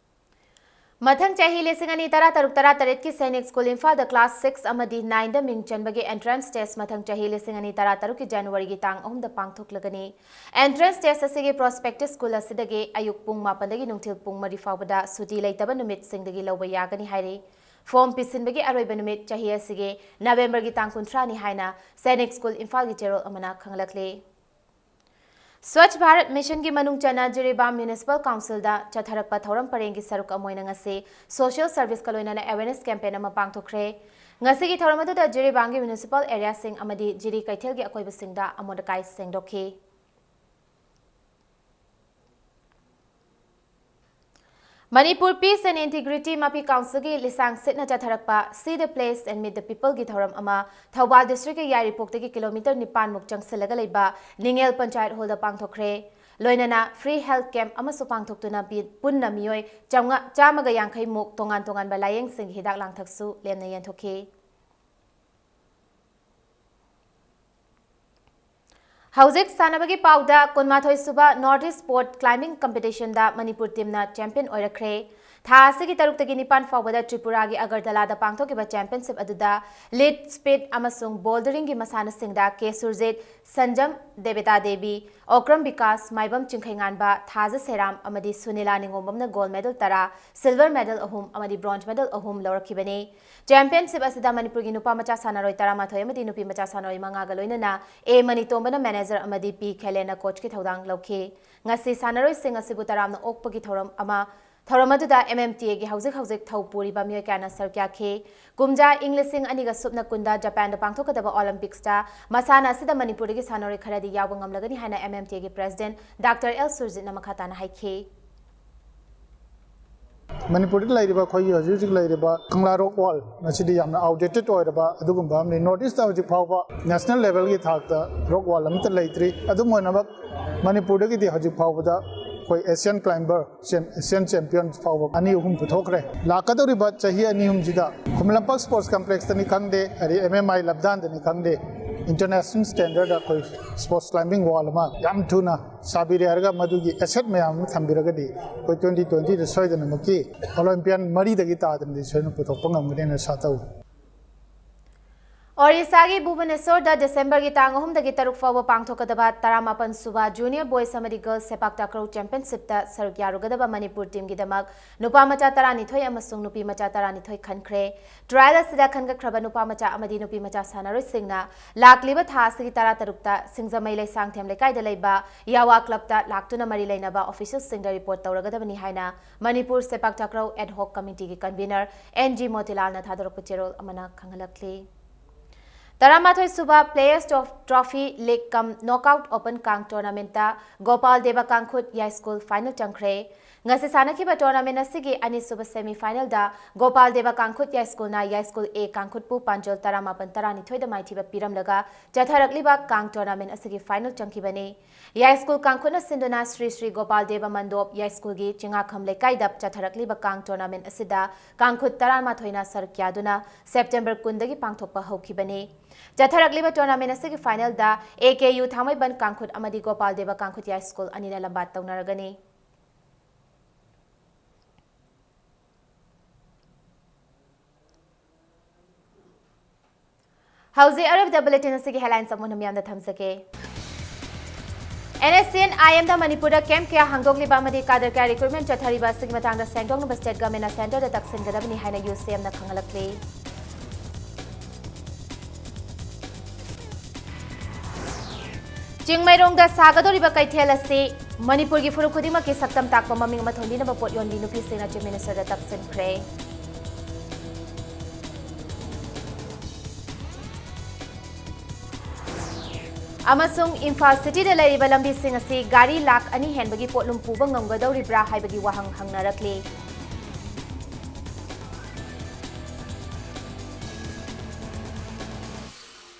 ꯃꯊꯪ ꯆꯍꯤ ꯂꯤꯁꯤꯡ ꯑꯅꯤ ꯇꯔꯥ ꯇꯔꯨꯛ ꯇꯔꯥ ꯇꯔꯦꯠꯀꯤ ꯁꯦꯅꯤꯛ ꯁ꯭ꯀꯨꯜ ꯏꯝꯐꯥꯜꯗ ꯀ꯭ꯂꯥꯁ ꯁꯤꯛꯁ ꯑꯃꯗꯤ ꯅꯥꯏꯟꯗ ꯃꯤꯡ ꯆꯟꯕꯒꯤ ꯑꯦꯟꯇ꯭ꯔꯥꯟꯁ ꯇꯦꯁ ꯃꯊꯪ ꯆꯍꯤ ꯂꯤꯁꯤꯡ ꯑꯅꯤ ꯇꯔꯥ ꯇꯔꯨꯛꯀꯤ ꯖꯅꯋꯥꯔꯤꯒꯤ ꯇꯥꯡ ꯑꯍꯨꯝꯗ ꯄꯥꯡꯊꯣꯛꯂꯒꯅꯤ꯫ ꯑꯦꯟꯇ꯭ꯔꯥꯟꯁ ꯇꯦꯁ ꯑꯁꯤꯒꯤ ꯄ꯭ꯔꯣꯁꯄꯦꯛꯇꯤꯚ ꯁ꯭ꯀꯨꯜ ꯑꯁꯤꯗꯒꯤ ꯑꯌꯨꯛ ꯄꯨꯡ ꯃꯥꯄꯟꯗꯒꯤ ꯅꯨꯡꯊꯤꯜ ꯄꯨꯡ ꯃꯔꯤ ꯐꯥꯎꯕꯗ ꯁꯨꯇꯤ ꯂꯩꯇꯕ ꯅꯨꯃꯤꯠꯁꯤꯡꯗꯒꯤ ꯂꯧꯕ ꯌꯥꯒꯅꯤ ꯍꯥꯏꯔꯤ꯫ ꯐꯣꯔꯝ ꯄꯤꯁꯤꯟꯕꯒꯤ ꯑꯔꯣꯏꯕ ꯅꯨꯃꯤꯠ ꯆꯍꯤ ꯑꯁꯤꯒꯤ ꯅꯕꯦꯝꯕꯔꯒꯤ ꯇꯥꯡ ꯀꯨꯟꯊ꯭ꯔꯥꯅꯤ ꯍꯥꯏꯅ ꯁꯦꯅꯤꯛ ꯁ꯭ꯀꯨꯜ ꯏꯝꯐꯥꯜꯒꯤ ꯆꯦꯔꯣꯜ ꯑꯃꯅ ꯈꯪꯂꯛꯂꯤ꯫ ꯁ꯭ꯋꯥꯆ ꯚꯥꯔꯠ ꯃꯤꯁꯟꯒꯤ ꯃꯅꯨꯡ ꯆꯟꯅ ꯖꯤꯔꯤꯕꯥꯝ ꯃ꯭ꯌꯨꯅꯤꯁꯤꯄꯥꯜ ꯀꯥꯎꯟꯁꯤꯜꯗ ꯆꯠꯊꯔꯛꯄ ꯊꯧꯔꯝ ꯄꯔꯦꯡꯒꯤ ꯁꯔꯨꯛ ꯑꯃ ꯑꯣꯏꯅ ꯉꯁꯤ ꯁꯣꯁꯤꯌꯦꯜ ꯁꯔꯚꯤꯁꯀ ꯂꯣꯏꯅꯅ ꯑꯦꯋꯦꯔꯅꯦꯁ ꯀꯦꯝꯄꯦꯟ ꯑꯃ ꯄꯥꯡꯊꯣꯛꯈ꯭ꯔꯦ꯫ ꯉꯁꯤꯒꯤ ꯊꯧꯔꯝ ꯑꯗꯨꯗ ꯖꯤꯔꯤꯕꯥꯝꯒꯤ ꯃ꯭ꯌꯨꯅꯤꯁꯤꯄꯥꯜ ꯑꯦꯔꯤꯌꯥꯁꯤꯡ ꯑꯃꯗꯤ ꯖꯤꯔꯤ ꯀꯩꯊꯦꯜꯒꯤ ꯑꯀꯣꯏꯕꯁꯤꯡꯗ ꯑꯃꯣꯠ ꯑꯀꯥꯏ ꯁꯦꯡꯗꯣꯛꯈꯤ꯫ ꯃꯅꯤꯄꯨꯔ ꯄꯤꯁ ꯑꯦꯟ ꯏꯟꯇꯤꯒ꯭ꯔꯤꯇꯤ ꯃꯄꯤ ꯀꯥꯎꯟꯁꯤꯜꯒꯤ ꯂꯤꯁꯥꯡ ꯁꯤꯠꯅ ꯆꯠꯊꯔꯛꯄ ꯁꯤ ꯗ ꯄ꯭ꯂꯦꯁ ꯑꯦꯟ ꯃꯤꯠ ꯗ ꯄꯤꯄꯜꯒꯤ ꯊꯧꯔꯝ ꯑꯃ ꯊꯧꯕꯥꯜ ꯗꯤꯁꯇ꯭ꯔꯤꯛꯀꯤ ꯌꯥꯏꯔꯤꯄꯣꯛꯇꯒꯤ ꯀꯤꯂꯣꯃꯤꯇꯔ ꯅꯤꯄꯥꯟꯃꯨꯛ ꯆꯪꯁꯤꯜꯂꯒ ꯂꯩꯕ ꯅꯤꯡꯉꯦꯜ ꯄꯟꯆꯥꯌꯠ ꯍꯣꯜꯗ ꯄꯥꯡꯊꯣꯛꯈ꯭ꯔꯦ꯫ ꯂꯣꯏꯅꯅ ꯐ꯭ꯔꯤ ꯍꯦꯜꯊ ꯀꯦꯝꯞ ꯑꯃꯁꯨ ꯄꯥꯡꯊꯣꯛꯇꯨꯅ ꯄꯤ-, ꯄꯨꯟꯅ ꯃꯤꯑꯣꯏ ꯆꯥꯝꯃꯉꯥ, ꯆꯥꯝꯃꯒ ꯌꯥꯡꯈꯩ ꯃꯨꯛ ꯇꯣꯉꯥꯟ ꯇꯣꯉꯥꯟꯕ ꯂꯥꯏꯌꯦꯡꯁꯤꯡꯒꯤ ꯍꯤꯗꯥꯛ ꯂꯥꯡꯊꯛꯁꯨ ꯂꯦꯝꯅ ꯌꯦꯟꯊꯣꯛꯈꯤ꯫ ꯍꯧꯖꯤꯛ ꯁꯥꯟꯅꯕꯒꯤ ꯄꯥꯎꯗ, ꯀꯨꯟꯃꯥꯊꯣꯏ ꯁꯨꯕ North East Sport Climbing Competition ꯗ ꯃꯅꯤꯄꯨꯔ ꯇꯤꯝꯅ ꯆꯦꯝꯄꯤꯌꯟ ꯑꯣꯏꯔꯛꯈ꯭ꯔꯦ꯫ ꯊꯥ ꯑꯁꯤꯒꯤ ꯇꯔꯨꯛꯇꯒꯤ ꯅꯤꯄꯥꯟ ꯐꯥꯎꯕꯗ ꯇ꯭ꯔꯤꯄꯨꯔꯥꯒꯤ ꯑꯒꯔꯇꯂꯥꯗ ꯄꯥꯡꯊꯣꯛꯈꯤꯕ ꯆꯦꯝꯄꯤꯌꯟꯁꯤꯞ ꯑꯗꯨꯗ ꯂꯤꯠ, ꯁ꯭ꯄꯤꯠ ꯑꯃꯁꯨꯡ ꯕꯣꯜꯗꯔꯤꯡꯒꯤ ꯃꯁꯥꯟꯅꯁꯤꯡꯗ ꯀꯦ ꯁꯨꯔꯖꯤꯠ, ꯁꯟꯖꯝ, ꯗꯦꯕꯤꯇꯥ ꯗꯦꯕꯤ, ꯑꯣꯀ꯭ꯔꯝ ꯕꯤꯀꯥꯁ, ꯃꯥꯏꯕꯝ ꯆꯤꯡꯈꯩꯉꯥꯟꯕ, ꯊꯥꯖ ꯁꯦꯔꯥꯝ ꯑꯃꯗꯤ ꯁꯨꯅꯤꯂꯥ ꯅꯤꯉꯣꯝꯕꯝꯅ ꯒꯣꯜꯗ ꯃꯦꯗꯜ ꯇꯔꯥ, ꯁꯤꯜꯚꯔ ꯃꯦꯗꯜ ꯑꯍꯨꯝ ꯑꯃꯗꯤ ꯕ꯭ꯔꯣꯟꯖ ꯃꯦꯗꯜ ꯑꯍꯨꯝ ꯂꯧꯔꯛꯈꯤꯕꯅꯤ꯫ ꯆꯦꯝꯄꯤꯌꯟꯁꯤꯞ ꯑꯁꯤꯗ ꯃꯅꯤꯄꯨꯔꯒꯤ ꯅꯨꯄꯥ ꯃꯆꯥ ꯁꯥꯟꯅꯔꯣꯏ ꯇꯔꯥꯃꯥꯊꯣꯏ ꯑꯃꯗꯤ ꯅꯨꯄꯤ ꯃꯆꯥ ꯁꯥꯟꯅꯔꯣꯏ ꯃꯉꯥꯒ ꯂꯣꯏꯅꯅ ꯑꯦ ꯃꯅꯤꯇꯣꯝꯕꯅ ꯃꯦꯅꯦꯖꯔ ꯑꯃꯗꯤ ꯄꯤ ꯈꯦꯂꯦꯟꯅ ꯀꯣꯆꯀꯤ ꯊꯧꯗꯥꯡ ꯂꯧꯈꯤ꯫ ꯉꯁꯤ ꯁꯥꯟꯅꯔꯣꯏꯁꯤꯡ ꯑꯁꯤꯕꯨ ꯇꯔꯥꯝꯅ ꯑꯣꯛꯄꯒꯤ ꯊꯧꯔꯝ ꯑꯃ, ꯊꯧꯔꯝ ꯑꯗꯨꯗ ꯑꯦꯝ ꯑꯦꯝ ꯇꯤ ꯑꯦꯒꯤ ꯍꯧꯖꯤꯛ ꯍꯧꯖꯤꯛ ꯊꯧ ꯄꯨꯔꯤꯕ ꯃꯤꯑꯣꯏ ꯀꯌꯥꯅ ꯁꯔꯨꯛ ꯌꯥꯈꯤ꯫ ꯀꯨꯝꯖꯥ ꯏꯪ ꯂꯤꯁꯤꯡ ꯑꯅꯤꯒ ꯁꯨꯞꯅ ꯀꯨꯟꯗ ꯖꯄꯥꯟꯗ ꯄꯥꯡꯊꯣꯛꯀꯗꯕ ꯑꯣꯂꯤꯝꯄꯤꯛꯁꯇ ꯃꯁꯥꯟꯅ ꯑꯁꯤꯗ ꯃꯅꯤꯄꯨꯔꯗꯒꯤ ꯁꯥꯟꯅꯔꯣꯏ ꯈꯔꯗꯤ ꯌꯥꯎꯕ ꯉꯝꯂꯒꯅꯤ ꯍꯥꯏꯅ ꯑꯦꯝ ꯑꯦꯝ ꯇꯤ ꯑꯦꯒꯤ ꯄ꯭ꯔꯦꯁꯤꯗꯦꯟꯠ ꯗꯥꯛꯇꯔ ꯑꯦꯜ ꯁꯨꯔꯖꯤꯠꯅ ꯃꯈꯥ ꯇꯥꯅ ꯍꯥꯏꯈꯤ꯫ ꯃꯅꯤꯄꯨꯔꯗ ꯂꯩꯔꯤꯕ ꯑꯩꯈꯣꯏꯒꯤ ꯍꯧꯖꯤꯛ ꯍꯧꯖꯤꯛ ꯂꯩꯔꯤꯕ ꯀꯪꯂꯥ ꯔꯣꯛ ꯋꯥꯜ, ꯃꯁꯤꯗꯤ ꯌꯥꯝꯅ ꯑꯥꯎꯠꯗꯦꯇꯦꯠ ꯑꯣꯏꯔꯕ ꯑꯗꯨꯒꯨꯝꯕ ꯑꯃꯅꯤ꯫ ꯅꯣꯔꯠ ꯏꯁꯇ ꯍꯧꯖꯤꯛ ꯐꯥꯎꯕ ꯅꯦꯁꯅꯦꯜ ꯂꯦꯚꯦꯜꯒꯤ ꯊꯥꯛꯇ ꯔꯣꯛ ꯋꯥꯜ ꯑꯃꯠꯇ ꯂꯩꯇ꯭ꯔꯤ꯫ ꯑꯗꯨꯝ ꯑꯣꯏꯅꯃꯛ, ꯃꯅꯤꯄꯨꯔꯗꯒꯤꯗꯤ ꯍꯧꯖꯤꯛ ꯐꯥꯎꯕꯗ ꯑꯩꯈꯣꯏ ꯑꯦꯁꯤꯌꯥꯟ ꯀ꯭ꯂꯥꯏꯝꯕꯔ, ꯆꯦꯝ-, ꯑꯦꯁꯤꯌꯥꯟ ꯆꯦꯝꯄꯤꯌꯟ ꯐꯥꯎꯕ ꯑꯅꯤ ꯑꯍꯨꯝ ꯄꯨꯊꯣꯛꯈ꯭ꯔꯦ꯫ ꯂꯥꯛꯀꯗꯧꯔꯤꯕ ꯆꯍꯤ ꯑꯅꯤ ꯑꯍꯨꯝꯁꯤꯗ ꯈꯨꯃꯟ ꯂꯝꯄꯥꯛ ꯁ꯭ꯄꯣꯔꯠꯁ ꯀꯝꯄ꯭ꯂꯦꯛꯁꯇꯅꯤ ꯈꯪꯗꯦ, ꯑꯗꯩ ꯑꯦꯝ ꯑꯦꯝ ꯑꯥꯏ ꯂꯝꯗꯥꯟꯗꯅꯤ ꯈꯪꯗꯦ, ꯏꯟꯇꯔꯅꯦꯁꯅꯦꯜ ꯁ꯭ꯇꯦꯟꯗꯔꯗ ꯑꯩꯈꯣꯏ ꯁ꯭ꯄꯣꯔꯠꯁ ꯀ꯭ꯂꯥꯏꯝꯕꯤꯡ ꯋꯥꯜ ꯑꯃ ꯌꯥꯝ ꯊꯨꯅ ꯁꯥꯕꯤꯔꯦ ꯍꯥꯏꯔꯒ ꯃꯗꯨꯒꯤ ꯑꯦꯁꯦꯠ ꯃꯌꯥꯝ ꯑꯃ ꯊꯝꯕꯤꯔꯒꯗꯤ ꯑꯩꯈꯣꯏ ꯇ꯭ꯋꯦꯟꯇꯤ ꯇ꯭ꯋꯦꯟꯇꯤꯗ ꯁꯣꯏꯗꯅꯃꯛꯀꯤ ꯑꯣꯂꯤꯝꯄꯤꯌꯥꯟ ꯃꯔꯤꯗꯒꯤ ꯇꯥꯗꯅꯗꯤ ꯁꯣꯏꯗꯅ ꯄꯨꯊꯣꯛꯄ ꯉꯝꯒꯅꯤ ꯍꯥꯏꯅ ꯑꯥꯁꯥ ꯇꯧꯏ꯫ ꯑꯣꯔꯤꯁꯥꯒꯤ ꯚꯨꯕꯅꯦꯁꯣꯔꯗ ꯗꯤꯁꯦꯝꯕꯔꯒꯤ ꯇꯥꯡ ꯑꯍꯨꯝꯗꯒꯤ ꯇꯔꯨꯛ ꯐꯥꯎꯕ ꯄꯥꯡꯊꯣꯛꯀꯗꯕ ꯇꯔꯥꯃꯥꯄꯟ ꯁꯨꯕ ꯖꯨꯅꯤꯌꯔ ꯕꯣꯏꯁ ꯑꯃꯗꯤ ꯒꯔꯜꯁ ꯁꯦꯄꯥꯛ ꯇꯥꯀ꯭ꯔꯧ ꯆꯦꯝꯄꯤꯌꯟꯁꯤꯞꯇ ꯁꯔꯨꯛ ꯌꯥꯔꯨꯒꯗꯕ ꯃꯅꯤꯄꯨꯔ ꯇꯤꯝꯒꯤꯗꯃꯛ ꯅꯨꯄꯥ ꯃꯆꯥ ꯇꯔꯥꯅꯤꯊꯣꯏ ꯑꯃꯁꯨꯡ ꯅꯨꯄꯤ ꯃꯆꯥ ꯇꯔꯥꯅꯤꯊꯣꯏ ꯈꯟꯈ꯭ꯔꯦ꯫ ꯇ꯭ꯔꯥꯌꯦꯜ ꯑꯁꯤꯗ ꯈꯟꯒꯠꯈ꯭ꯔꯕ ꯅꯨꯄꯥ ꯃꯆꯥ ꯑꯃꯗꯤ ꯅꯨꯄꯤ ꯃꯆꯥ ꯁꯥꯟꯅꯔꯣꯏꯁꯤꯡꯅ ꯂꯥꯛꯂꯤꯕ ꯊꯥ ꯑꯁꯤꯒꯤ ꯇꯔꯥꯇꯔꯨꯛꯇ ꯁꯤꯡꯖꯃꯩ ꯂꯩꯁꯥꯡꯊꯦꯝ ꯂꯩꯀꯥꯏꯗ ꯂꯩꯕ ꯌꯥꯋꯥ ꯀ꯭ꯂꯕꯇ ꯂꯥꯛꯇꯨꯅ ꯃꯔꯤ ꯂꯩꯅꯕ ꯑꯣꯐꯤꯁꯤꯌꯦꯜꯁꯤꯡꯗ ꯔꯤꯄꯣꯔꯠ ꯇꯧꯔꯒꯗꯕꯅꯤ ꯍꯥꯏꯅ ꯃꯅꯤꯄꯨꯔ ꯁꯦꯄꯥꯛ ꯇꯥꯀ꯭ꯔꯧ ꯑꯦꯗ ꯍꯣꯛ ꯀꯃꯤꯇꯤꯒꯤ ꯀꯟꯚꯤꯅꯔ ꯑꯦꯟ ꯖꯤ ꯃꯣꯇꯤꯂꯥꯜꯅ ꯊꯥꯗꯣꯔꯛꯄ ꯆꯦꯔꯣꯜ ꯑꯃꯅ ꯈꯪꯍꯜꯂꯛꯂꯤ꯫ ꯇꯔꯥꯃꯥꯊꯣꯏ ꯁꯨꯕ Players Trophy League cum Knockout Open ꯀꯥꯡ ꯇꯣꯔꯅꯥꯃꯦꯟꯠꯇ ꯒꯣꯄꯥꯜ ꯗꯦꯕ ꯀꯥꯡꯈꯨꯠ ꯌꯥꯏꯁ꯭ꯀꯨꯜ ꯐꯥꯏꯅꯦꯜ ꯆꯪꯈ꯭ꯔꯦ꯫ ꯉꯁꯤ ꯁꯥꯟꯅꯈꯤꯕ ꯇꯣꯔꯅꯥꯃꯦꯟꯠ ꯑꯁꯤꯒꯤ ꯑꯅꯤꯁꯨꯕ ꯁꯦꯃꯤ ꯐꯥꯏꯅꯦꯜꯗ ꯒꯣꯄꯥꯜ ꯗꯦꯕ ꯀꯥꯡꯈꯨꯠ ꯌꯥꯏꯁ꯭ꯀꯨꯜꯅ ꯌꯥꯏꯁ꯭ꯀꯨꯜ A ꯀꯥꯡꯈꯨꯠꯄꯨ ꯄꯥꯟꯖꯜ ꯇꯔꯥꯃꯥꯄꯟ ꯇꯔꯥꯅꯤꯊꯣꯏꯗ ꯃꯥꯏꯊꯤꯕ ꯄꯤꯔꯝꯂꯒ ꯆꯠꯊꯔꯛꯂꯤꯕ ꯀꯥꯡ ꯇꯣꯔꯅꯥꯃꯦꯟꯠ ꯑꯁꯤꯒꯤ ꯐꯥꯏꯅꯦꯜ ꯆꯪꯈꯤꯕꯅꯤ꯫ ꯌꯥꯏꯁ꯭ꯀꯨꯜ ꯀꯥꯡꯈꯨꯠꯅ ꯁꯤꯟꯗꯨꯅ ꯁ꯭ꯔꯤ ꯁ꯭ꯔꯤ ꯒꯣꯄꯥꯜ ꯗꯦꯕ ꯃꯟꯗꯣꯞ ꯌꯥꯏꯁ꯭ꯀꯨꯜꯒꯤ ꯆꯤꯡꯉꯥꯈꯝ ꯂꯩꯀꯥꯏꯗ ꯆꯠꯊꯔꯛꯂꯤꯕ ꯀꯥꯡ ꯇꯣꯔꯅꯥꯃꯦꯟꯠ ꯑꯁꯤꯗ ꯀꯥꯡꯈꯨꯠ ꯇꯔꯥꯃꯥꯊꯣꯏꯅ ꯁꯔꯨꯛ ꯌꯥꯗꯨꯅ ꯁꯦꯞꯇꯦꯝꯕꯔ ꯀꯨꯟꯗꯒꯤ ꯄꯥꯡꯊꯣꯛꯄ ꯍꯧꯈꯤꯕꯅꯤ꯫ ꯆꯠꯊꯔꯛꯂꯤꯕ ꯇꯣꯔꯅꯥꯃꯦꯟꯠ ꯑꯁꯤꯒꯤ ꯐꯥꯏꯅꯦꯜꯗ ꯑꯦ ꯀꯦ ꯌꯨ ꯊꯥꯡꯃꯩꯕꯟ ꯀꯥꯡꯈꯨꯠ ꯑꯃꯗꯤ ꯒꯣꯄꯥꯜ ꯗꯦꯕ ꯀꯥꯡꯈꯨꯠ ꯌꯥꯏꯁ꯭ꯀꯨꯜ ꯑꯅꯤꯅ ꯂꯝꯕꯥ ꯇꯧꯅꯔꯒꯅꯤ꯫ ꯍꯧꯖꯤꯛ ꯑꯔꯣꯏꯕꯗ ꯕꯨꯂꯦꯇꯤꯟ ꯑꯁꯤꯒꯤ ꯍꯦꯗꯂꯥꯏꯟꯁ ꯑꯃꯨꯛ ꯍꯟꯅ ꯃꯤꯌꯥꯝꯗ ꯊꯝꯖꯒꯦ꯫ ꯑꯦꯟ ꯑꯦꯁ ꯁꯤ ꯑꯦꯟ ꯑꯥꯏ ꯑꯦꯝꯗ ꯃꯅꯤꯄꯨꯔꯗ ꯀꯦꯝꯞ ꯀꯌꯥ ꯍꯥꯡꯗꯣꯛꯂꯤꯕ ꯑꯃꯗꯤ ꯀꯥꯗꯔ ꯀꯌꯥ ꯔꯤꯀ꯭ꯔꯨꯠꯃꯦꯟꯠ ꯆꯠꯊꯔꯤꯕ ꯑꯁꯤꯒꯤ ꯃꯇꯥꯡꯗ ꯁꯦꯡꯗꯣꯛꯅꯕ ꯁ꯭ꯇꯦꯠ ꯒꯚꯔꯟꯃꯦꯟꯠꯅ ꯁꯦꯟꯇꯔꯗ ꯇꯛꯁꯤꯟꯒꯗꯕꯅꯤ ꯍꯥꯏꯅ ꯌꯨ ꯁꯤ ꯑꯦꯝꯅ ꯈꯪꯍꯜꯂꯛꯂꯤ꯫ ꯆꯤꯡꯃꯩꯔꯣꯡꯗ ꯁꯥꯒꯗꯧꯔꯤꯕ ꯀꯩꯊꯦꯜ ꯑꯁꯤ ꯃꯅꯤꯄꯨꯔꯒꯤ ꯐꯨꯔꯨꯞ ꯈꯨꯗꯤꯡꯃꯛꯀꯤ ꯁꯛꯇꯝ ꯇꯥꯛꯄ ꯃꯃꯤꯡ ꯑꯃ ꯊꯣꯟꯕꯤꯅꯕ ꯄꯣꯠ ꯌꯣꯟꯕꯤ ꯅꯨꯄꯤꯁꯤꯡꯅ ꯆꯤꯐ ꯃꯤꯅꯤꯁꯇꯔꯗ ꯇꯛꯁꯤꯟꯈ꯭ꯔꯦ꯫ ꯑꯃꯁꯨꯡ ꯏꯝꯐꯥꯜ ꯁꯤꯇꯤꯗ ꯂꯩꯔꯤꯕ ꯂꯝꯕꯤꯁꯤꯡ ꯑꯁꯤ ꯒꯥꯔꯤ ꯂꯥꯈ ꯑꯅꯤ ꯍꯦꯟꯕꯒꯤ ꯄꯣꯠꯂꯨꯝ ꯄꯨꯕ ꯉꯝꯒꯗꯧꯔꯤꯕ꯭ꯔꯥ ꯍꯥꯏꯕꯒꯤ ꯋꯥꯍꯪ ꯍꯪꯅꯔꯛꯂꯤ꯫